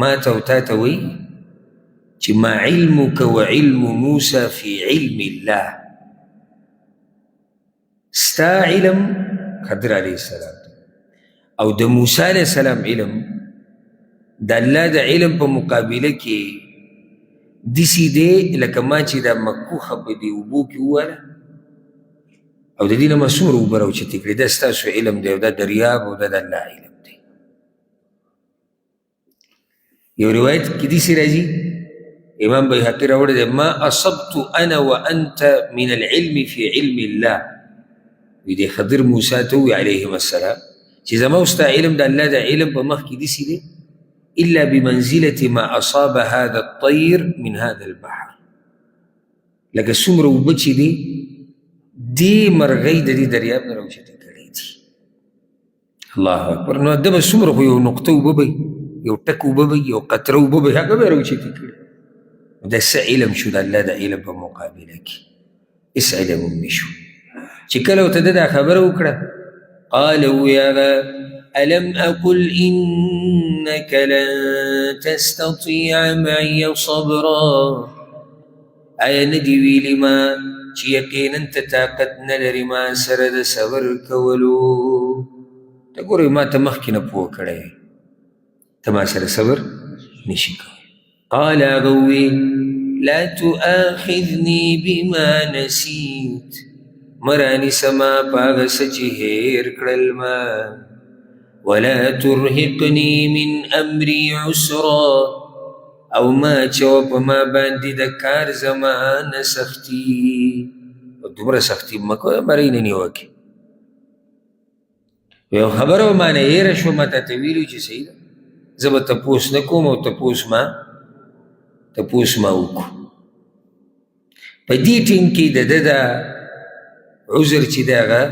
ما ته او تا ته وایي چې ما علمک و علم موسی فی علم الله، ستا علم خضر علیه السلام او د موسی علیه السلام علم د الله د علم په مقابله کې داسې دی لکه ما چې دا مکوخه په دې اوبو کې وواله او د دې نه ما څومره اوبه راوچتې کړې، دا ستاسو علم دی او دا دریاب او دا د الله علم دی. یو روایت کې داسې راځي، امام بیهقي راوړی دی، ما اصبت انا وانت من العلم فی علم الله، وی د خضر موسی ته ووی علیهم السلام چې زما او ستا علم د الله د علم په مخ کې داسې دی، الا بمنزلة ما اصاب هذا الطیر من هذا البحر، لکه څومره اوبه چې دی دې مرغۍ د دې دریاب نه راوچتې کړې دي. الله اکبر. نو ده به څومره خو یو نقطه اوبه به، یو ټک اوبه به، یو قطره اوبه به، هغه به راوچتې کړي. نو دا څه علم شو د الله د علم په مقابله کې؟ هېڅ علم هم نه شو. چې کله ورته ده دا خبره وکړه، قال ووایي هغه ألم أقل إنك لن تستطيع معي صبرا، آیا نه دي ویلي ما چې یقینا ته طاقت نه لرې ما سره د صبر کولو؟ ته ګورې ما ته مخکې نه پوه کړی، ته ما سره صبر نشي کولی. قال هغه وویل لا تؤاخذني بما نسيت، مه رانیسه ما په هغه څه چې هېر کړل ما، ولا ترهقني من امري عسرا، او ما اچوه په ما باندې د کار زما نه سختي. دومره سختي مه کوه، مرۍ نه نیوکې. یو خبره به مانه هېره شوه، ما تاته ویلي چې صحیح ده، زه به تپوس نه کوم او تپوس ما وکړو. په دې ټیم کې د ده دا عذر چې دی هغه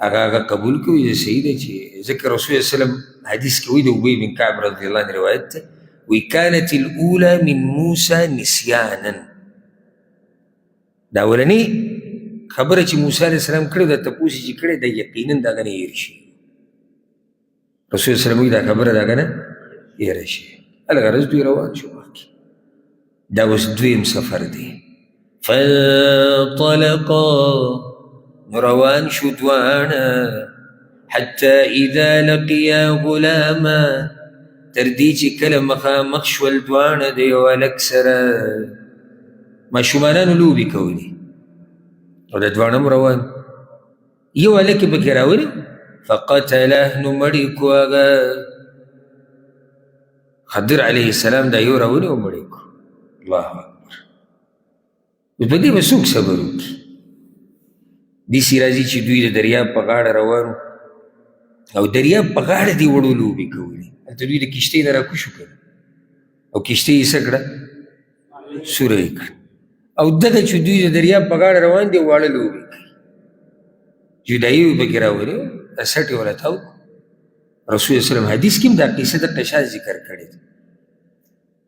هغه هغه قبول کوي، چې صحیح ده، چې ځکه رسول الله وسلم حدیث کې وایي، د ابی بن کعب رضی الله عنه روایت دی، وایي کانت الاولى من موسی نسیانا. دا اولنۍ خبره چې موسی علیه السلام کړې ده، تپوس یې چې کړی دا یقینا د هغه نه هېر شي. رسول الله وسلم وایي دا خبره د هغه نه هېره شي. الغرض دوی روان شو مخکې. دا اوس دویم سفر دی. فانطلقا، نو روان شو دواړه، حتی اذا لقیا غلاما، تر دې چې کله مخامخ شول دواړه د یو هلک سره. ماشومانانو لوبې کولې او د دواړه هم روان، یو هلک یې پکې راولي، فقتله، نو مړ یې کړو هغه. خضر علیه السلام دا یو راولي او مړ یې کړو. الله اکبر. اوس په دې به څوک صبر وکړي؟ داسې راځي چې دوی د دریاب په غاړه روان او دریاب په غاړه دې وړو لوبې کولې. هلته دوی د کښتۍ نه راکوز شو که نه، او کښتۍ یې څه کړه؟ سوره یې کړه. او دغه چې دوی د دریاب په غاړه روان دي واړه لوبې کوي، جدایي یې پکې راولي، دا سټ یې ورته تاو کړو. رسول الله وسلم حدیث کې هم دا قصه د قشان ذکر کړې ده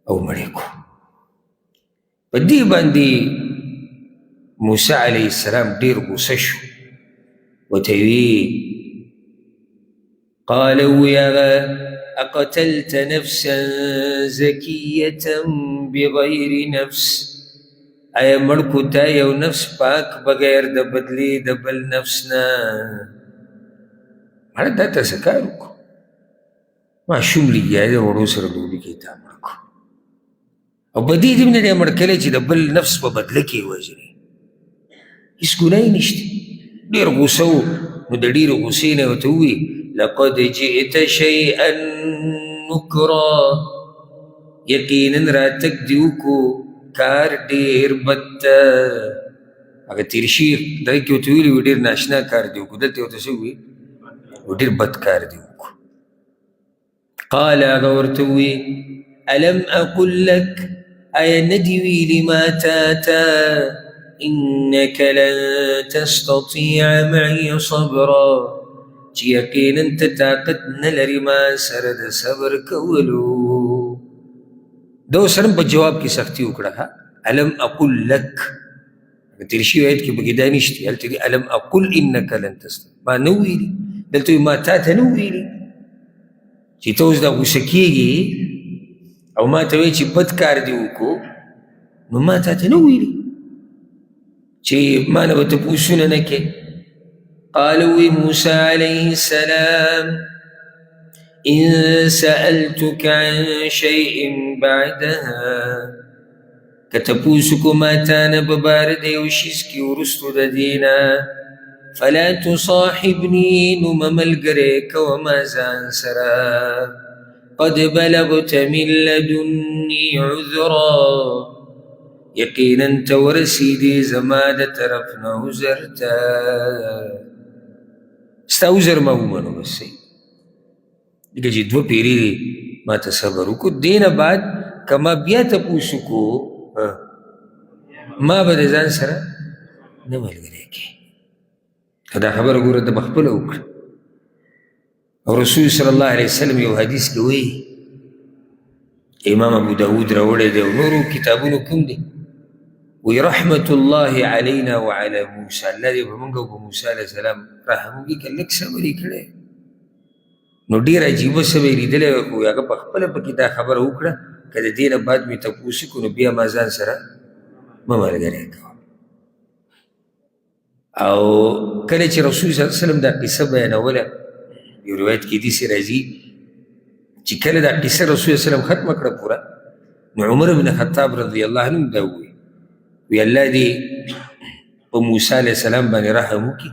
او مړ یې کړو. په دې باندې موسی علیه السلام ډېر غوسه شو، ورته یې ویل قال ووایي هغه اقتلت نفسا زکیة بغیر نفس، آیا مړ کړو تا یو نفس پاک بغیر د بدلې د بل نفس نه؟ مړه دا ته څه کار وکړو؟ ماشوم لګیا دی وړو سره لوبې کوي، تا مړ کړو. او په دې دې هم نه دی مړ کړی چې د بل نفس په بدله کې یې وژني، هېڅ ګناه یې نشته. ډېر غوسه و، نو د ډېرې غوسې نه یې ورته وویل لقد جئت شیئا نکرا، یقینا راتګ دې وکړو کار ډېر بد ده. هغه تېر شوي دغه کې ورته ویلي وو ډېر ناشنا کار دې وکړو، دلته یې ورته څه وویل؟ ډېر بد کار دې وکړو. قال هغه ورته وویل ألم أقل لك، آیا نه دي ویلي ما تا ته إنك لن تستطيع معي صبرا، چې یقینا ته طاقت نه لرې ما سره د صبر کولو. ده ورسره په جواب کې سختي وکړه، ألم أقل لك، تېر شوي آیت کې پکې دا نشته، هلته دي ألم أقل إنك لن تستطيع، ما نه ویلي، دلته وایي ما تا ته نه ویلي چې ته اوس دا غوسه کېږي او ما ته وایي چې بد کار دې وکړو، نو ما تا ته نه ویلي چې ما نه به تپوسونه نه کوې. قال وی موسی علیه السلام إن سألتك عن شيء بعدها، که تپوس وکړو ما تا نه په باره د یو شیز کې وروستو د دې نه، فلا تصاحبني، نو مه ملګری کوه ما ځان سره، قد بلغت من لدني عذرا، یقینا ته ورسېدې زما د طرف نه عذر ته. ستا عذر ما ومنو بس صحیح، ځکه چې دوه پیرې دي ما ته صبر وکړو، دې نه بعد که ما بیا تپوس وکړو ما به د ځان سره نه ملګری کړې. دا خبره ګوره ده به خپله وکړه. او رسول صلی الله علیه وسلم یو حدیث کې وایي امام ابو داود راوړی دی او نورو کتابونو کوم دی. وی رحمت الله علینا وعلى موسی، الله دې په موږ او په موسی علیه السلام رحم وکړي، که لږ صبر یې کړی نو ډېر عجیبه څه به یې لیدلی وای. خو هغه په خپله پکې دا خبره وکړه که د دې نه بعد مې تپوس وکړو نو بیا ما ځان سره مه ملګری کوه. او کله چې رسول صلی الله علیه وسلم دا قصه بیانوله، یو روایت کې داسې راځي چې کله دا قصه رسول صلی الله علیه وسلم ختمه کړه پوره، نو عمر بن خطاب رضی الله عنه دا وویل، وی الله دې په موسی علیه السلام باندې رحم وکړي،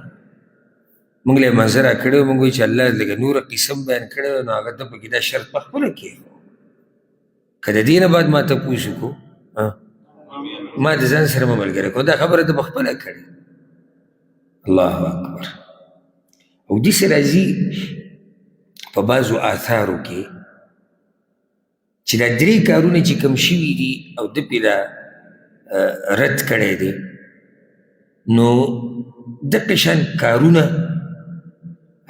موږ له یې منظر راکړی و، موږ وایو چې الله لږه نوره قصه هم بیان کړې وه، نو هغه ته پکې دا شرط په خپله کېښود که د دې نه بعد ما تپوس وکړو ما د ځان سره مه ملګری کوه. دا خبره ده په خپله کړې. الله اکبر. او داسې راځي په بعضو آثارو کې چې دا درې کارونه چې کوم شوي دي او ده پرې دا رد کړی دی، نو دقه شان کارونه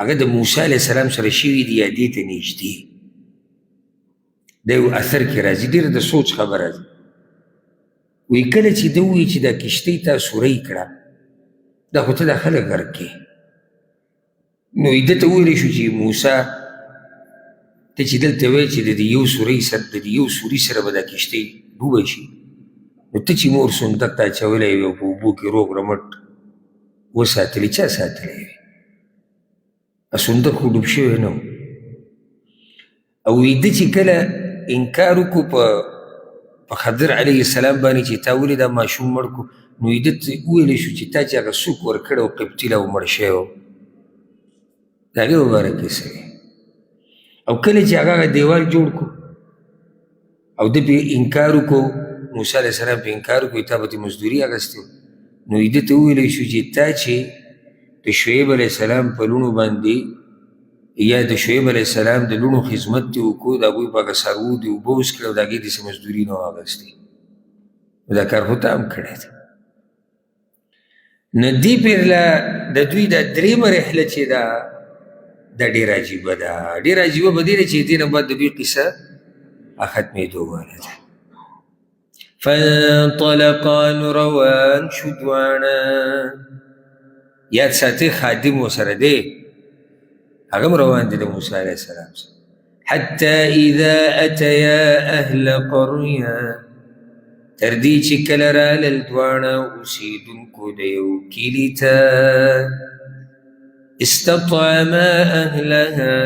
هغه د موسی علیه السلام سره شوي دي یا دې ته نږدې. دا یو اثر کې راځي، ډېره د سوچ خبره ده. وایي کله چې ده ووایي چې دا کښتۍ تا سورۍ کړه، دا خو ته دا خلک غرق کړې، نو ده ته وویل شو چې موسی ته چې دلته وایې چې د دې یو سوري سره د دې یو سوري سره به دا کښتۍ ډوبه شي، نو ته چې مور صندوق ته اچولی وې او په اوبو کې روغ رمټ وساتلې، چا ساتلی وې؟ صندوق خو ډوب شوی نه و. او ویده چې کله انکار وکړو په خضر علیه السلام باندې چې تا ولې دا ماشوم مړ کړو، نو ویده ته وویل شو چې تا چې هغه سوک ورکړی او قبطي له مړ شوی و، د هغې په باره کې څه وایي؟ او کله چې هغه هغه دیوال جوړ کړو او ده پرې انکار وکړو، موسی علیه السلام پرې انکار وکړو، تا به ترې مزدوري اخیستې، نو ده ته وویل شو چې تا چې د شعیب علیه السلام په لوڼو باندې یا د شعیب علیه السلام د لوڼو خدمت دې وکړو، د هغوی په هغه څاروو دې اوبه وڅکړې او د هغې دې څه مزدوري نه وه اخیستې، نو دا کار خو تا هم کړی دی. نو دې پېرله د دوی دا درېیمه رحله چې ده دا ډېره عجیبه ده. ډېره عجیبه په دې ده چې دې نه بعد د دوی قصه ختمېدو واله ده. فانطلقا، نو روان شو دواړه. یاد ساتئ خادم ورسره دی، هغه هم روان دی د موسی علیه السلام سره. حتی اذا اتیا اهل قریه، تر دې چې کله رالل دواړه اوسېدونکو د یو کلي ته، استطعما اهلها،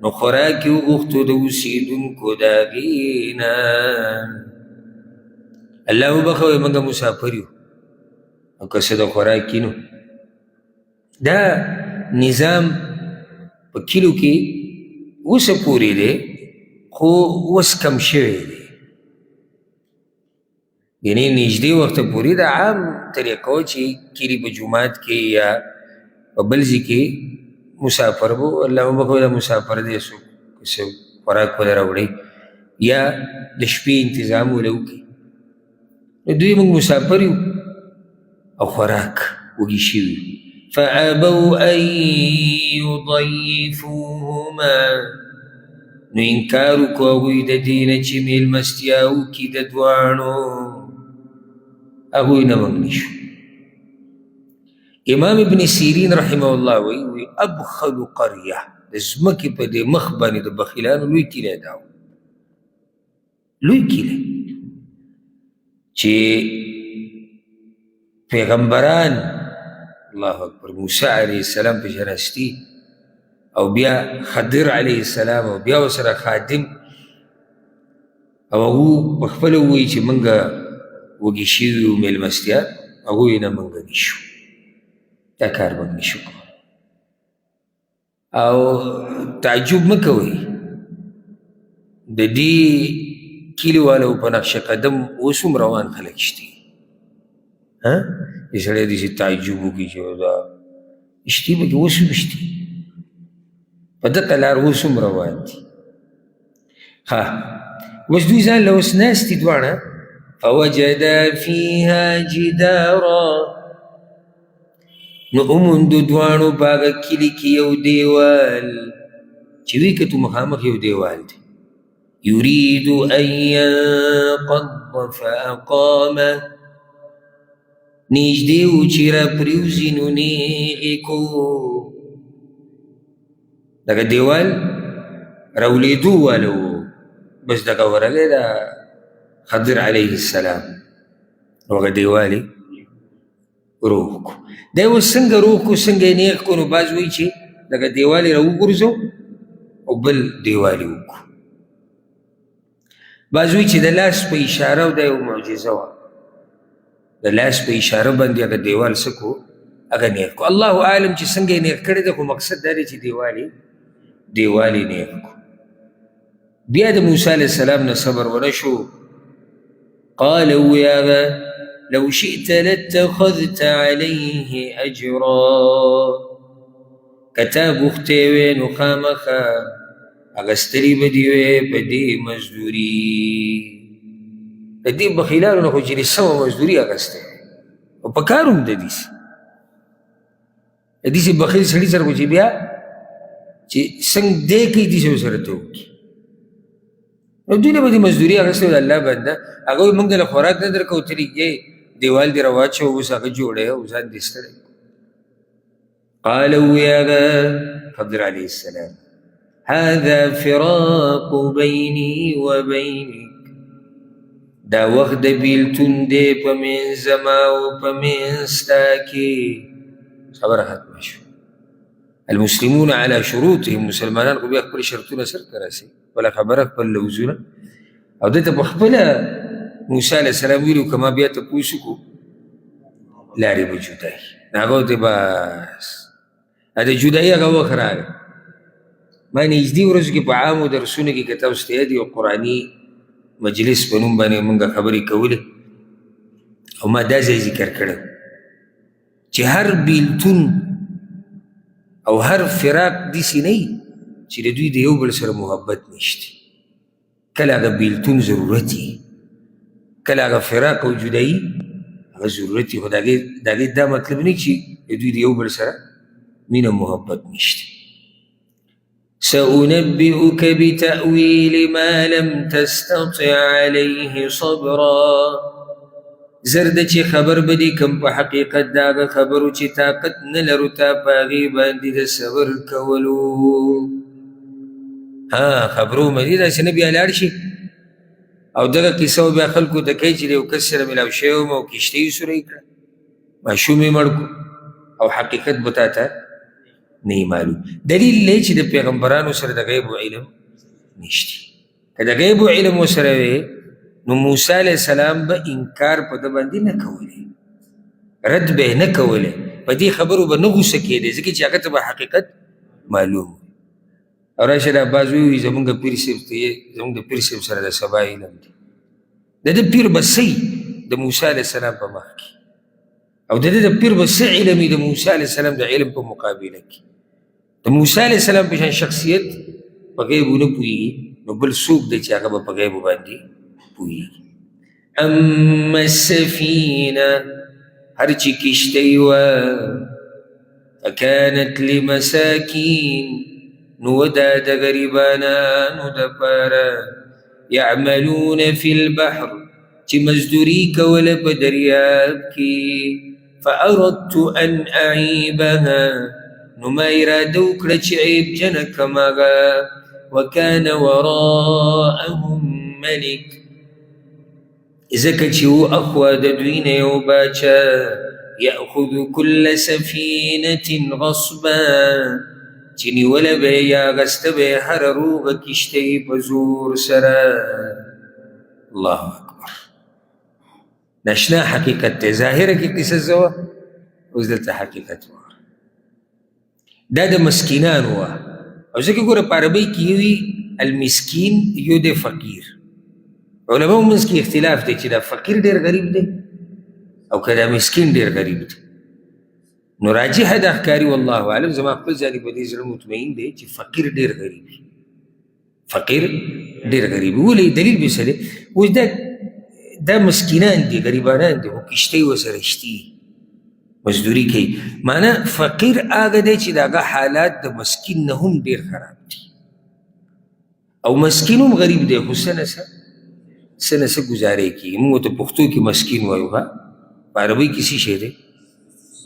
نو خوراک یې وغوښتو د اوسېدونکو د هغې نه. الله وبخښه، وایي موږ مسافر یو او که څه د خوراک نو دا نظام په کلو کې اوسه پورې دی، خو اوس کم شوی دی. یعنې نږدې وخته پورې دا عام طریقه وه چې کلي په جومات کې یا په بل ځای کې مسافر به الله وبخښه دا مسافر دی، څوک څه خوراک وله راوړي یا د شپې انتظام وله وکړي. نو دوی موږ مسافر یو او خوراک وږي شوي. فأبوا أن يضيفوهما، نو انکار وکړو هغوی د دې نه چې میلمستیا وکړي د دواړو، هغوی نه موږ نشو. امام ابن سیرین رحمه الله وایي، وایي ابخل قریه، د ځمکې په دې مخ باندې د بخیلانو لوی کلی دا و، لوی کلی چې پیغمبران الله اکبر موسی علیه السلام په جناستي او بیا خضر علیه السلام او بیا ورسره خادم او هغو په خپله ووایي چې موږ وږي شوي یو مېلمستیا، هغوی نه موږ نشو، دا کار موږ نشو کولی. او تعجب مه کوئ، د دې کلیوالو په نقش قدم اوس هم روان خلک شته. ها چې سړی داسې تعجب وکړي چې دا شتي پکې اوس هم شته، په دغه لار اوس هم روان دي. ها اوس دوی ځان له اوس ناست دي دواړه. فوجدا فیها جدارا، نو وموندو دواړو په هغه کلي کې یو دیوال چې ویې کتو مخامخ یو دیوال دی. يريد أن ينقض فأقامه. نږدې و چې راپرېوځي نو نېغ یې کو. دغه دیوال راولېدو واله و، بس دغه ورغی دا خضر علیه السلام، هغه دیوال یې روغ کړو. دی اوس څنګه روغ کړو، څنګه یې نېغ کړو؟ نو بعض وایي چې دغه دیوال یې راوغورځو او بل دیوال یې وکړو. بعض وایي چې د لاس په اشاره، او دا یو معجزه وه، د لاس په اشاره باندې هغه دیوال څه کړو، هغه نېغ کړو. الله اعلم چې څنګه یې نېغ کړی دی، خو مقصد دا دی چې دیوال یې نېغ کړو. بیا د موسی علیه السلام نه صبر ونه شو. قال ویې لو شئت لاتخذت عليه اجرا، که تا غوښتی وی نو خامخا اخیستلي به دي وی په دې مزدوري. د دې بخیلانو نه خو چې سمه مزدوري اخیستی او په کار هم د داسې د داسې بخیل سړي سره خو چې بیا چې څنګه دی کوي داسې ورسره ته وکړي. نو دوی نه به دې مزدوري اخیستې وه د الله بنده. هغه وایي موږ له خوراک نه درکوو، ته لږ دیوال دې راواچوه، اوس هغه جوړوې او ځان دې ستړی. قال ویې خضر علیه السلام هذا فراق بیني وبینک، دا وخت د بیلتون دی په منځ زما او په منځ ستا کې. خبره ختمه شوه. المسلمون على شروطهم، مسلمانان خو بیا خپل شرطونه سرته رسوي، خپله خبره خپل لوظونه. او ده ته په خپله موسی علیه السلام ویلو که ما بیا تپوس وکړو لارې به جدا وي. نو هغه ورته بس د جدایي هغه وخت راغی. ما نږدې ورځو کې په عامو درسونو کې که تاسو ته یاد یو قرآني مجلس په نوم باندې موږ خبرې کولې، او ما دا ځای ذکر کړی چې هر بیلتون او هر فراق داسې نه وي چې د دوی د یو بل سره محبت نشته. کله هغه بیلتون ضرورت وي، کله هغه فراق او جدایي هغه ضرورت وي، خو د هغې دا مطلب نه چې د دوی د یو بل سره مینه محبت نشته. سأنبئك بتأويل ما لم تستطع عليه صبرا. زر ده چې خبر به دې کم په حقیقت د هغه خبرو چې طاقت نه لرو تا په هغې باندې د صبر کولو. ها خبرو مې دي داسې نه بیا لاړ شي او دغه کیسه به بیا خلکو ته کوي چې د یو کس سره میلاو شوی وم او کښتۍ یې سورۍ کړه، ماشوم یې مړ کړو، او حقیقت به تا ته نه یې معلوم. دلیل دی چې د پیغمبرانو سره د غیب علم نشته. که د غیب علم ورسره وی نو موسی علیه السلام به انکار په ده باندې نه کولی، رد به یې نه کولی، په دې خبرو به نه غوسه کېدی، ځکه چې هغه ته به حقیقت معلوم. او راشه دا بعض وایي زمونږ پیر صاحب ته یې زمونږ د پیر صاحب سره د سبا علم دی. د ده پیر به څه د موسی علیه السلام په مخ کې، او د ده د پیر به څه علم وي د موسی علیه السلام د علم په مقابله کې. د موسی علیه السلام په شان شخصیت په غیبو نه پوهېږي، نو بل څوک دی چې هغه به په غیبو باندې پوهېږي. اما السفینه، هر چې کښتۍ وه، فکانت لمساکین، نو دا د غریبانانو دپاره، یعملون فی البحر، چې مزدوري کوله په دریاب کې، فأردت أن أعيبها، نو ما اراده وکړه چې عیبجنه کړم هغه، وکان وراءهم ملک، ځکه چې و اخوا د دوی نه یو باچا، یأخذ کل سفینة غصبا، چې نیوله به یې یا اخیسته به یې هره روغه کښتۍ په زور سره. الله اکبر، ناشنا حقیقت دی. ظاهره کې قصه څه وه، اوس دلته حقیقت وه. دا د مسکینانو وه. او ځکه ګوره په عربۍ کې یو وي المسکین، یو دی فقیر. علماو منځ کې اختلاف دی چې دا فقیر ډېر غریب دی او که دا مسکین ډېر غریب دی. نو راجحه دا ښکاري، والله اعلم، زما خپل ځان په دې زړه مطمئن دی چې فقیر ډېر غریب وي، فقیر ډېر غریب وي. ولې؟ دلیل به څه دی؟ اوس دا مسکینان دي، غریبانان دي، خو کښتۍ ورسره شتي، مزدوري کوي. معنا فقیر هغه دی چې د هغه حالات د مسکین نه هم ډېر خراب دي، او مسکین هم غریب دی، خو څه نه څه څه نه څه ګزارې کېږي. موږ ورته پښتو کې مسکین وایو، ها، په عربۍ کې څه شی دی؟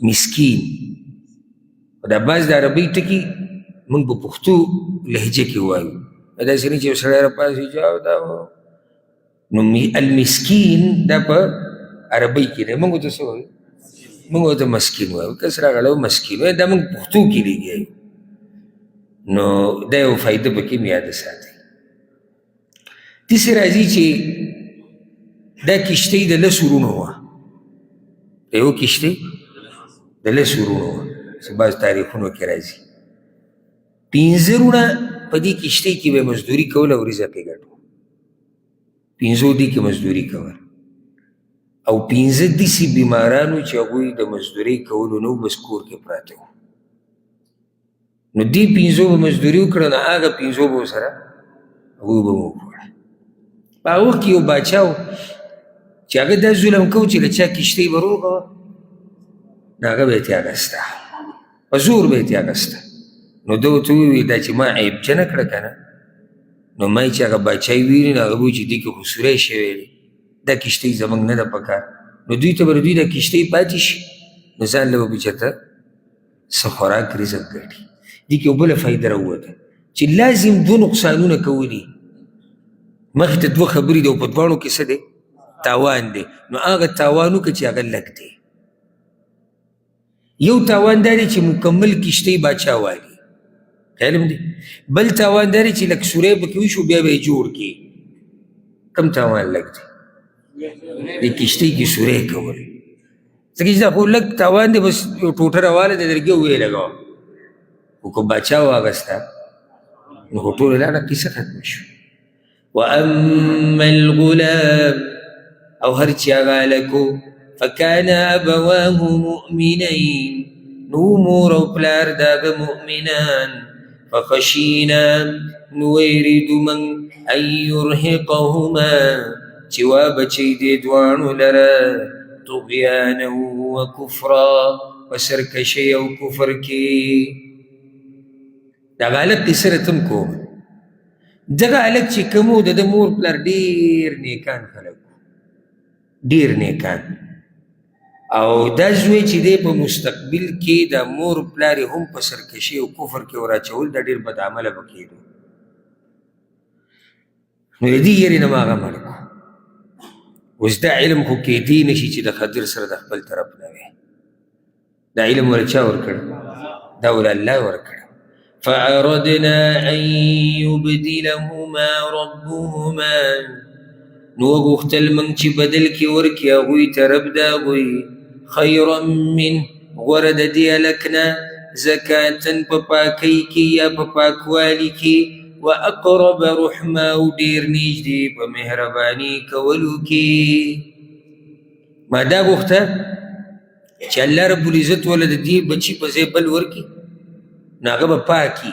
مسکین. دا بعض د عربۍ ټکي موږ په پښتو لهجه کې وایو، داسې نه چې یو سړی راپاڅي چې دا نو المسکین دا په عربۍ کې دی، موږ ورته څه وایو؟ موږ ورته مسکین وایو. کس راغلی مسکین وایو، دا موږ پښتو کې لګیا یو. نو دا یو فایده پکې هم یاده ساتئ. داسې راځي چې دا کښتۍ د لسو وروڼو وه، د یو کښتۍ د لسو وروڼو وه، چې بعض تاریخونو کې راځي. پنځه وروڼه په دې کښتۍ کې به مزدوري کوله او رزق یې ګټو. پنځو دې کې مزدوري کوله، او پنځه داسې بیمارانو چې هغوی د مزدورۍ کولو نه وو، بس کور کې پراته وو. نو دې پنځو به مزدوري وکړه، نو هغه پنځو به ورسره هغوی به وخوړه. په هغه وخت کې یو باچا و چې هغه دا ظلم کوو چې له چا کښتۍ به روغه وه، نو هغه به یې ترې اخیسته، په زور به یې ترې اخیسته. نو ده ورته وویل دا چې ما عیبجنه کړه که نه، نو ما یې چې هغه باچا یې وویلي، نو هغه به وایي چې دې کې خو سوری شوی دی، دا کښتۍ زموږ نه ده پکار. نو دوی ته به د دوی دا کښتۍ پاتې شي، نو ځان له به پرې چېرته څه خوراک رزق ګټي. دې کې یو بله فایده راووته چې لازم دوه نقصانونه کولي، مخې ته دوه خبرې دي او په دواړو کې څه دی؟ تاوان دی. نو هغه تاوان وکړه چې هغه لږ دی. یو تاوان دا دی چې مکمل کښتۍ باچا والي، خیال هم دی. بل تاوان دا دی چې لږ سوری پکې وشو بیا به یې جوړ کړي. کم تاوان لږ دی؟ د کښتۍ کې سوری کول، ځکه چې دا خو لږ تاوان دی، بس یو ټوټه راواله د لرګي او ویې لګوه. خو که باچا واخیسته نو خو ټوله لاړه، قصه ختمه شوه. واما الغلام، او هر چې هغه هلک و، فکان ابواه مؤمنین، نو مور او پلار د هغه مؤمنان، فخشینا، نو ویرېدو موږ، ان یرهقهما، چې وابچوي دې دواړو لره، طغیانا وکفرا، په سرکشۍ او کفر کې. د هغه هلک قصه راته هم کوم. دغه هلک چې کوم و، د ده مور پلار ډېر نیکان خلک وو، ډېر نیکان. او دا زوی چې دی په مستقبل کې د مور پلار یې هم په سرکشۍ او کفر کې وراچول، دا ډېر بدعمله به کېدو. نو د دې یېرې نه ما هغه مړ کړو. اوس دا علم خو کېدی نه شي چې د خضر سره د خپل طرف نه وي. دا علم ولا چا ورکړ؟ دا ولا الله ورکړ. فأردنا أن يبدلهما ربهما، نو وغوښتل موږ چې بدل کې ورکړي هغوی ته رب د هغوی خیرا من، غوره د دې هلک نه، زکاتن په پاکۍ کې یا په پاکوالي کې، واقرب رحما، او ډېر نږدې په مهرباني کولو کې. ما دا غوښته چې الله رب العزت وله د دې بچي په ځای بل ورکړي، نو هغه به پاکي،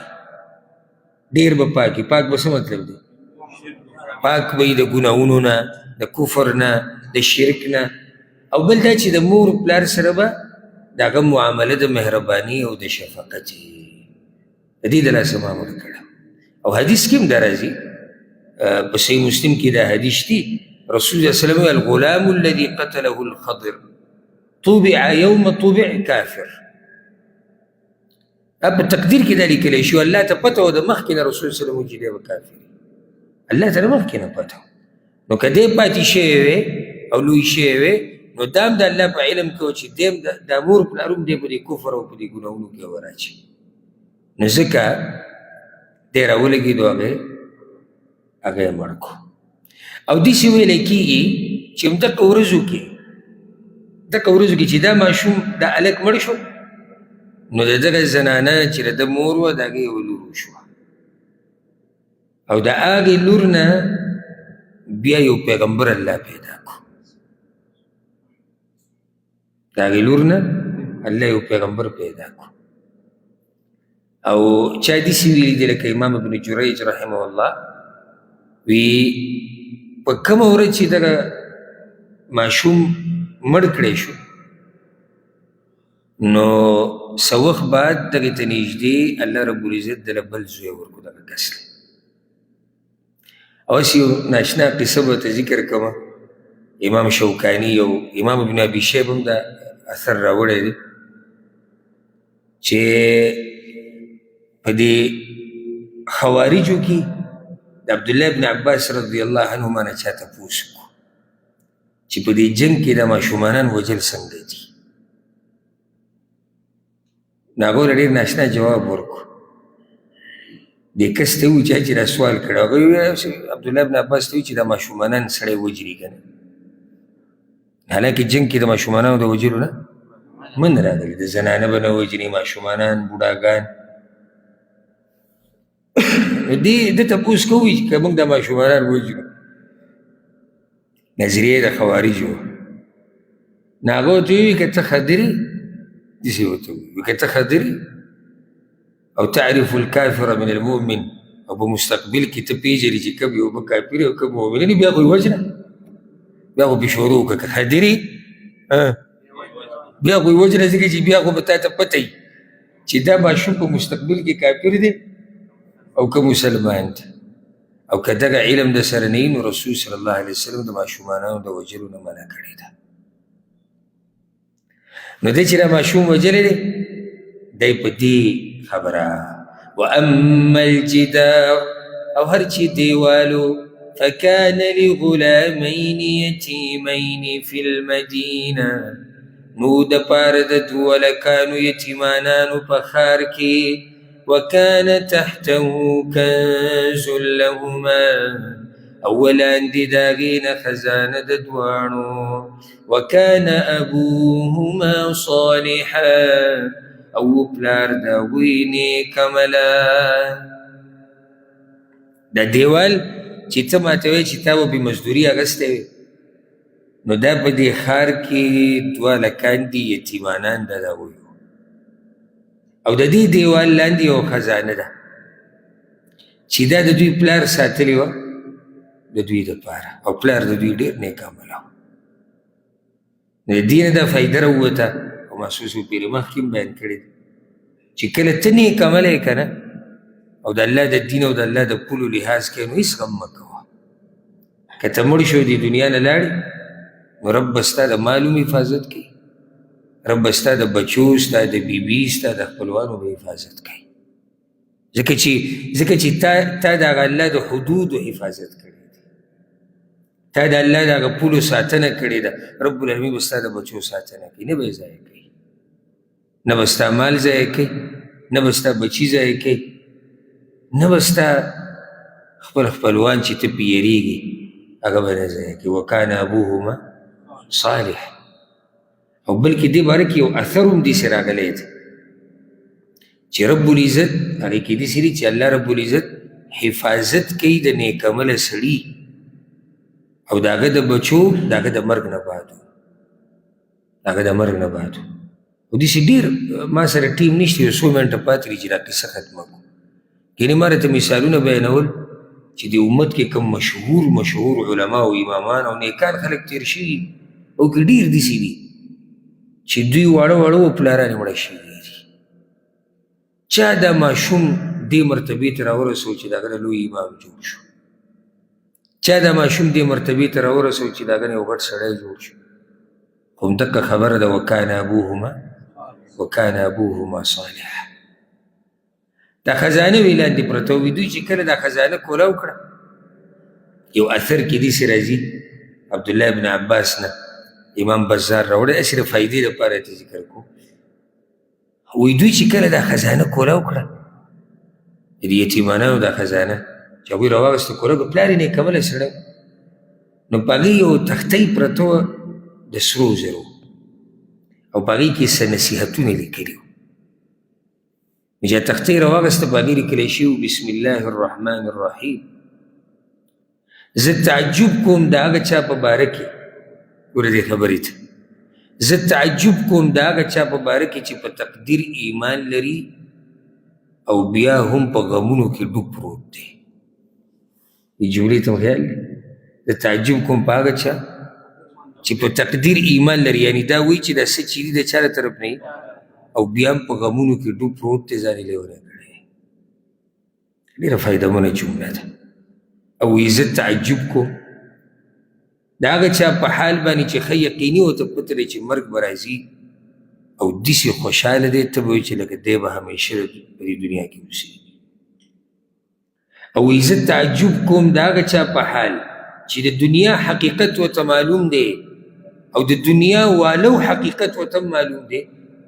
ډېر به پاکي. پاک به څه مطلب دی؟ پاک به یې د ګناهونو نه، د کفر نه، د شرک نه. او بل دا چې د مور پلار سره به د هغه معامله د مهرباني او د شفقت وي. د دې د لاسه ما مړ کړه. او حدیث کې هم دا راځي، په صحیح مسلم کې دا حدیث دی، رسول الله صلی الله علیه وسلم الغلام الذي قتله الخضر طبع يوم طبع کافر. دا په تقدیر کې دا لیکلی شو، الله ته پته وه د مخکې نه رسول صلی الله علیه وسلم چې دی به کافر، الله ته د مخکې نه پته وه. نو که دی پاتې شوی وی او لوی شوی وی، نو دا هم د الله په علم کې و چې دی هم د مور پلار هم دی په دې کفر او په دې ګناهونو کې وراچي. نو ځکه دی راولګېدو، هغه یې مړ کړو. او داسې ویلی کېږي چې همدغه ورځو کې، دغه ورځو کې چې دا ماشوم دا هلک مړ شو، نو د دغه زنانه چې د ده مور وه، د هغې یوه لور وشوه، او د هغې لور نه بیا یو پیغمبر الله پیدا کړو. د هغې لور نه الله یو پیغمبر پیدا کړو. او چا داسې ویلي دي لکه امام ابن جریج رحمه الله وی په کومه ورځ چې دغه ماشوم مړ کړی شو، نو څه وخت بعد دغې ته نږدې الله رب العزت دله بل زوی ورکړو دغه کس له. او هسې یو ناشنا قصه به ورته ذکر کړم. امام شوکاني او امام ابن ابي شیبه هم دا اثر راوړی دی چې په دې خوارجو کې د عبدالله ابن عباس رضی الله عنهما نه چا تپوس وکړو چې په دې جنګ کې دا ماشومانان وژل څنګه دي. نو هغه ورته ډېر ناشنا جواب ورکړو. دې کس ته وویل چا چې دا سوال کړی، هغه وویل عبدالله ابن عباس ته وویل چې دا ماشومانان سړی وژني که نه، حالانکه جنګ کې د ماشومانانو د وژلو نه من راغلي، د زنانه به نه وژني، ماشومانان، بوډاګان. نو دې ده تپوس کوي چې که موږ دا ماشومانان وژنو، نظریه د خوارجو. نو هغه ورته وویل که ته خدرې، داسې ورته وویل که ته خدرې او تعرف الکافر من المؤمن، او په مستقبل کې ته پېژنې چې کوم یو به کافر او کوم مؤمن دی، بیا خو یې وژنه، بیا خو پرې شروع وکړه. که خدرې بیا خو یې وژنه، ځکه چې بیا خو به تا ته پته وي چې دا ماشوم په مستقبل کې کافر دی او که مسلمان دی. او که دغه علم د سره نه وي نو رسول صلی الله علیه وسلم د ماشومانانو د وژلو نه منع کړې ده. نو دی چې دا ماشوم وژلی دی، دی په دې خبره واما الجدار، او هر چې دیوالو، فکان لغلامین یتیمین فی المدینه، نو د پاره د دوو هلکانو یتیمانانو په ښار کې، وکان تحته کنز لهما، او لاندې د هغې نه خزانه د دواړو، وکان ابوهما صالحا، او پلار د هغوی نیک عمله. دا دیوال چې ته ماته وایې چې تا به پرې مزدوري اخیستی وي، نو دا په دې ښار کې دوه هلکان دي یتیمانان ده د هغوی، او د دې دیوال لاندې یوه خزانه ده چې دا د دوی پلار ساتلې وه د دوی دپاره، او پلار د دوی ډېر نیک عمله و. نو د دې نه دا فایده راووته، او ما څو څو پېرې مخکې هم بیان کړې ده چې کله ته نیک عمله یې که نه، او د الله د دین او د الله د پولو لحاظ کوې، نو هېڅ غم مه کوه. که ته مړ شو دې دنیا نه لاړې، نو رب به ستا د مال هم حفاظت کوي، رب به ستا د بچو، ستا د بیبي، ستا د خپلوانو به حفاظت کوي، ځکه چې تا د هغه الله د حدودو حفاظت کړی دی، تا د الله د هغه پولو ساتنه کړې ده، رب العالمین به ستا د بچو ساتنه کوي، نه به یې ضایع کوي، نه به ستا مال ضایع کوي، نه به ستا بچي ضایع کوي، نه به ستا خپل خپلوان چې ته پرې یېرېږي هغه به نه ضایع کوي. وکان ابوهما صالح. او بلکې دې باره کې یو اثر هم داسې راغلی دی چې رب العزت هغې کې داسې دي چې الله رب العزت حفاظت کوي د نیک عمله سړي او د هغه د بچو د هغه د مرګ نه بعد، د هغه د مرګ نه بعد. او داسې ډېر ما سره ټیم نشته، یو څو منټه پاتې دي چې دا قصه ختمه کړو. یعنې ما راته مثالونه بیانول چې د امت کې کوم مشهور مشهور علما او امامان او نیکان خلک تېر شوي، او کې ډېر داسې دي چې دوی واړه واړه وو، پلاران یې مړه شوي دي. چا دا ماشوم دې مرتبې ته راورسو چې د هغه نه لوی امام جوړ شو، چا دا ماشوم دې مرتبې ته راورسو چې د هغه نه یو غټ سړی جوړ شو. خو همدقه خبره ده، وکان ابوهما، وکان ابوهما صالحا. دا خزانه وی لاندې پرته وي، دوی چې کله دا خزانه کولاو کړه، یو اثر کې داسې راځي عبدالله ابن عباس نه امام بزار راوړی، هسې د فایدې دپاره ته ذکر کوم. وایي دوی چې کله دا خزانه کولاو کړه، د یتیمانانو دا خزانه چې هغوی راواخیسته کولاو کړه، پلار یې نیکمله سړی، نو په هغې یو تختۍ پرته وه د سرو زرو، او په هغې کې څه نصیحتونه لیکلي وو. نو چې تختۍ راواخیسته، په هغې لیکلی شوي وو بسم الله الرحمن الرحیم. زه تعجب کوم د هغه چا په باره کې، ګوره دې خبرې ته، زه تعجب کوم د هغه چا په باره کې چې په تقدیر ایمان لري او بیا هم په غمونو کې ډوب پروت دی. دې جملې ته مو خیال دی؟ زه تعجب کوم په هغه چا چې په تقدیر ایمان لري، یعنې دا وایي چې دا څه چې دي د چا له طرف نه، او بیا هم په غمونو کې ډوب پروت دی، ځان یې لېونی کړی. ډېره فایدهمنه جمله ده. او وایي زه تعجب کوم د هغه چا په حال باندې چې ښه یقیني ورته پته دی چې مرګ به راځي او داسې خوشحاله دی، ته به وایې چې لکه دی به همیشه په دې دنیا کې اوسېږي. او وایي زه تعجب کوم د هغه چا په حال چې د دنیا حقیقت ورته معلوم دی او د دنیا والو حقیقت ورته معلوم دی،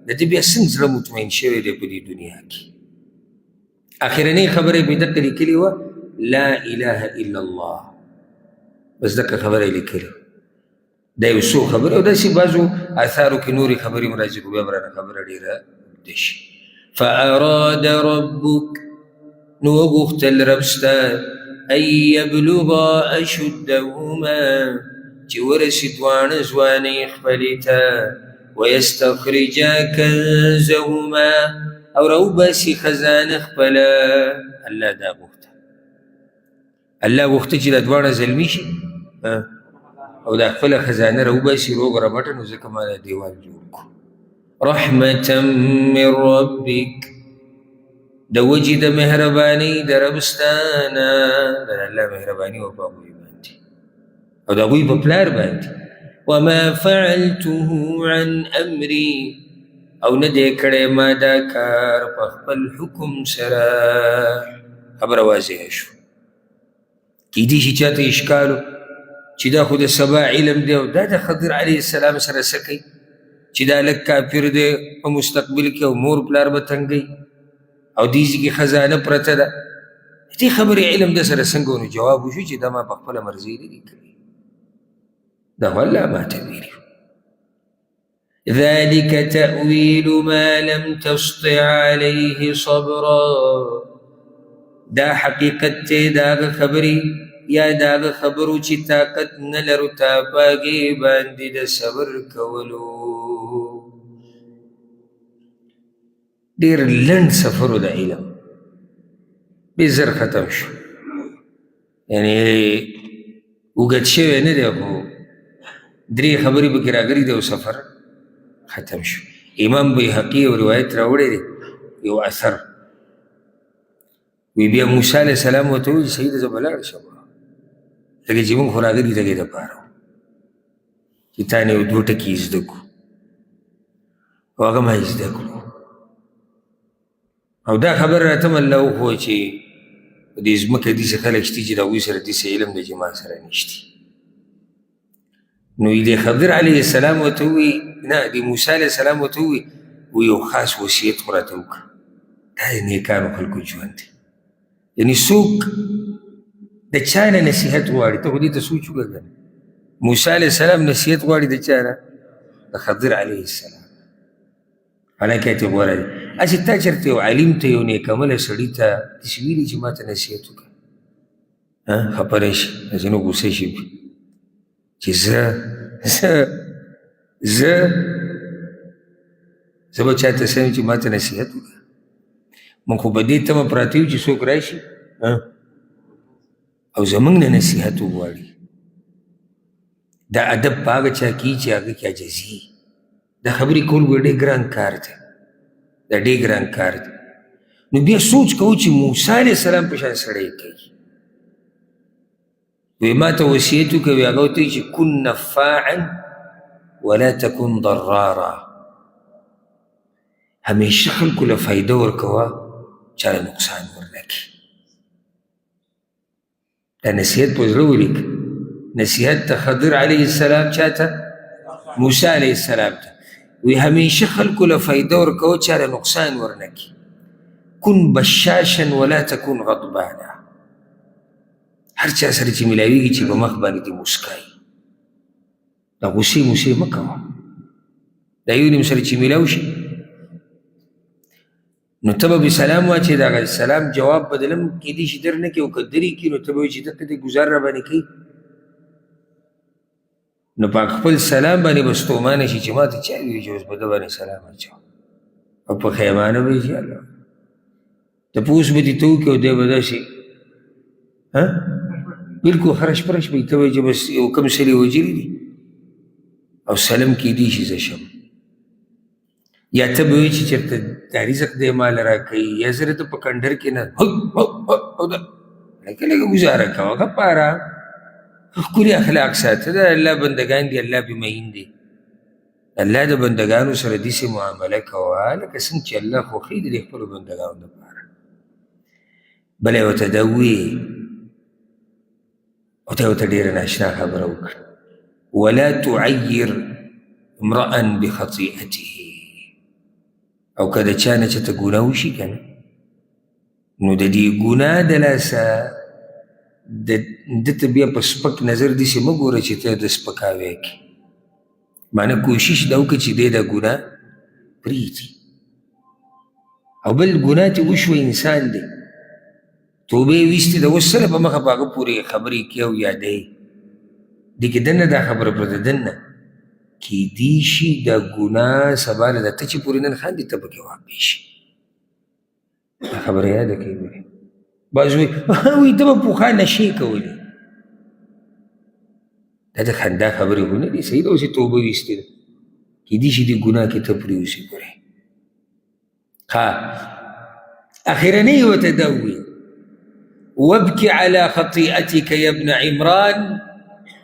د ده بیا څنګه زړه مطمئن شوی دی په دې دنیا کې. اخرنۍ خبره یې په دقه لیکلې وه، لا اله الا الله، بس دقه خبره یې لیکلې. دا یو څو خبرې او داسې بعضو اثارو کې نورې خبرې هم راځي، خو بیا به رانه خبره ډېره اوږده شي. فأراد ربک، نو وغوښتل رب ستا، ان یبلغا اشدهما، چې ورسي دواړه ځوانۍ خپلې ته، ویستخرجا کنزهما، او راوباسي خزانه خپله. الله دا غوښته، الله غوښته چې دا دواړه زلمي شي او دا خپله خزانه راوباسي روغ رمټه، نو ځکه ما دا دیوال جوړ کړو. رحمة من ربک، د وجې د مهربانۍ د رب ستا نه، د الله مهرباني وه په هغوی باندې او د هغوی په پلار باندې. وما فعلته عن امري، او نه دی کړی ما دا کار په خپل حکم سره. خبره واضحه شو. کیدی شي چاته اشکال چې دا خو د سبا علم دی او دا د خضر علیه السلام سره څه کوي چې دا لږ کافر دی په مستقبل کې او مور پلار به تنګوي او دې ځای کې خزانه پرته ده، دې خبرې علم د سره څنګه؟ نو جواب وشو چې دا ما په خپله مرضي نه دي کړي، دا خو الله ماته ویلي. ذلك تأويل ما لم تسطع عليه صبرا، دا حقیقت دی د هغه خبرې یا د هغه خبرو چې طاقت نه لرو تا په هغې باندې د صبر کولو. ډېر لنډ سفر و د علم، ډېر زر ختم شو، یعنې اوږد شوی نه دی، خو درې خبرې پکې راغلي دي او سفر ختم شو. امام بیهقي یو روایت راوړی دی، یو اثر، وی بیا موسی علیه السلام ورته وویل صحیح ده زه به لاړ شم، ځکه چې موږ خو راغلي دغې دپاره چې تا نه یو دوه ټکي زده کړو، او هغه ما یې زده کړو. او دا خبره راته هم الله وښوه چې په دې ځمکه داسې خلک شته چې د هغوی سره داسې علم دی چې ما سره نشته. نو د خضر علیه السلام ورته ووایي، نه د موسی علیه السلام ورته ووایي، وایي یو خاص وصیت خو راته وکړه. دا د نیکانو خلکو ژوند دی، یعنې څوک د چا نه نصیحت غواړي، ته خو دې ته سوچ وکړه که نه. موسی علیه السلام نصیحت غواړي د چا نه؟ د خضر علیه السلام. حالانکه ترې غوره دی. هسې تا چېرته یو عالم ته، یو نیکعمله سړي ته داسې ویلي چې ما ته نصیحت وکړه، خفه نه شي، داسې نه غوسه شي چې زه زه زه زه به چا ته څه یم چې ما ته نصیحت وکړه. موږ خو په دې تمه پراته یو چې څوک راشي او زموږ نه نصیحت وغواړي. دا ادب په هغه چا کې چې هغه کې عاجزي. دا خبرې کول ګوره ډېر ګران کار دی، دا ډېر ګران کار دی. نو بیا سوچ کوو چې موسی علیه السلام په شان سړی کوي. وی ما ته وصیت وکړه، وی هغه ورته چې کن نفاعا ولا تکن ضرارا، همیشه خلکو له فایده ورکوه، چا له نقصان ورنه کړي. دا نصیحت په زړه ولیک. نصیحت ته خضر علیه السلام چا ته؟ موسی علیه السلام ته. وی همیشه خلکو له فایده ورکوه، چا له نقصان ورنه کړي. کن بشاشا ولا تکن غضبانا، هر چا سره چې ملاویږي چې په مخ باندې دې موسکا وي، دا غوسې موسې مه کوه. دا یو نیم سره چې ملاو شي نو ته به سلام واچې، د هغه سلام جواب به دلم کېدی شي در نه کړي، او که درې کړي نو ته به وایې چې دلته دې ګوزار را باندې کوي، نو په خپل سلام باندې به ستومانه شي چې ما ته چا ویلي چې اوس په ده باندې سلام اچوم، او پښیمانه به یې چې الله تپوس به دې ته وکړي او دی به داسې بالکل خرش پرش به ته وایې چې بس یو کم سړي وژلي دي او سلام کېدی شي زه شم، یا ته به وایې چې چېرته دا رزق دی ما له راکوي، یا زه درته په کنډر کې نه لکه لږه ګزاره کوه، ښه په ارام، ښه ښکلي اخلاق ساته. د الله بندګان دي، الله پې مین دی. الله د بندګانو سره داسې معامله کوه لکه څنګه چې الله خوښوي د دې خپلو بندګانو دپاره. بله یې ورته دا وویې، او ته یې ورته ډېره ناشنا خبره وکړه، ولا تعیر امرأ بخطیئته. او که د چا نه چېرته ګناه وشي که نه، نو د دې ګناه د لاسه ده ته بیا په سپک نظر داسې مه ګوره چې ته د سپکاوی کړې. معنی کوشش دا وکړه چې دی دا ګناه پرېږدي. او بل ګناه چې وشوه انسان دی، توبه یې ویستې ده، اوس څه په مخه په هغه پورې خبرې کوي او یادوي. دې کې دننه دا خبره پرته دننه کیدی شي دا ګناه سبا له ته چې پورې نن خاندې ته پکې واقع شي. دا خبره یاده کړئ ګورې. بعض وایي وایي ته به پخوا نشې کولې. دا د خندا خبرې خو نه دي، صحیح ده، اوس یې توبه ویستې ده، کیدی شي دې ګناه کې ته پرېوځې ګورې. ها اخرنۍ یې ورته دا وویل، وابکي علی خطیئتک یا ابن عمران.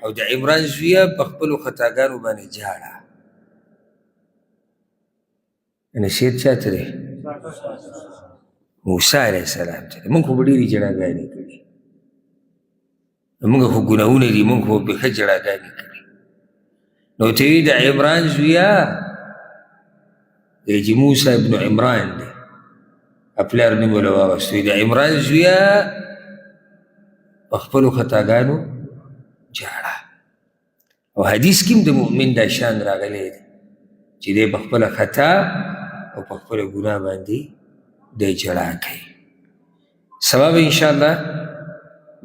او د عمران زویه په خپلو خطاګانو باندې جاړه. نصیحت چا ته دی؟ موسی علیه السلام ته دی. موږ خو به ډېرې ژړاګانې کړي، موږ خو ګناهونه دي، موږ خو پرې ښه ژړاګانې کړي. نو ته وایي د عمران زویه، دی چې موسی ابن عمران دی، پلار نوم یې له واخیست، وایي د عمران زویه په خپلو خطاګانو ژاړه. او حدیث کې هم د مؤمن دا شان راغلی دی چې دی په خپله خطا او په خپله ګناه باندې دی ژړا کوي. سبا به انشاءالله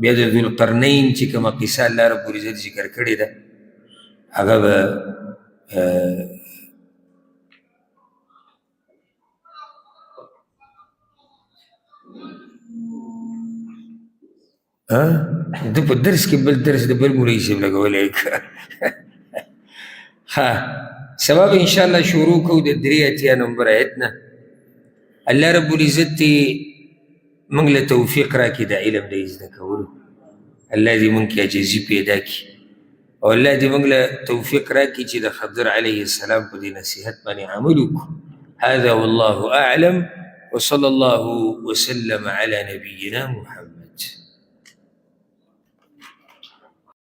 بیا د ذوالقرنین چې کومه قصه الله رب العزت ذکر کړې ده، هغه به ده په درس کې بل درس د بل مولوي صاحب لګولی. ښه سبا به انشاءالله شروع کوو د 83 نمبر آیت نه. الله رب العزت دې موږ له توفیق راکړي د علم د زده کولو. الله دې موږ کې عاجزي پیدا کړي، او الله دې موږ له توفیق راکړي چې د خضر علیه السلام په دې نصیحت باندې عمل وکړو. هذا والله أعلم، وصلى الله وسلم على نبينا محمد.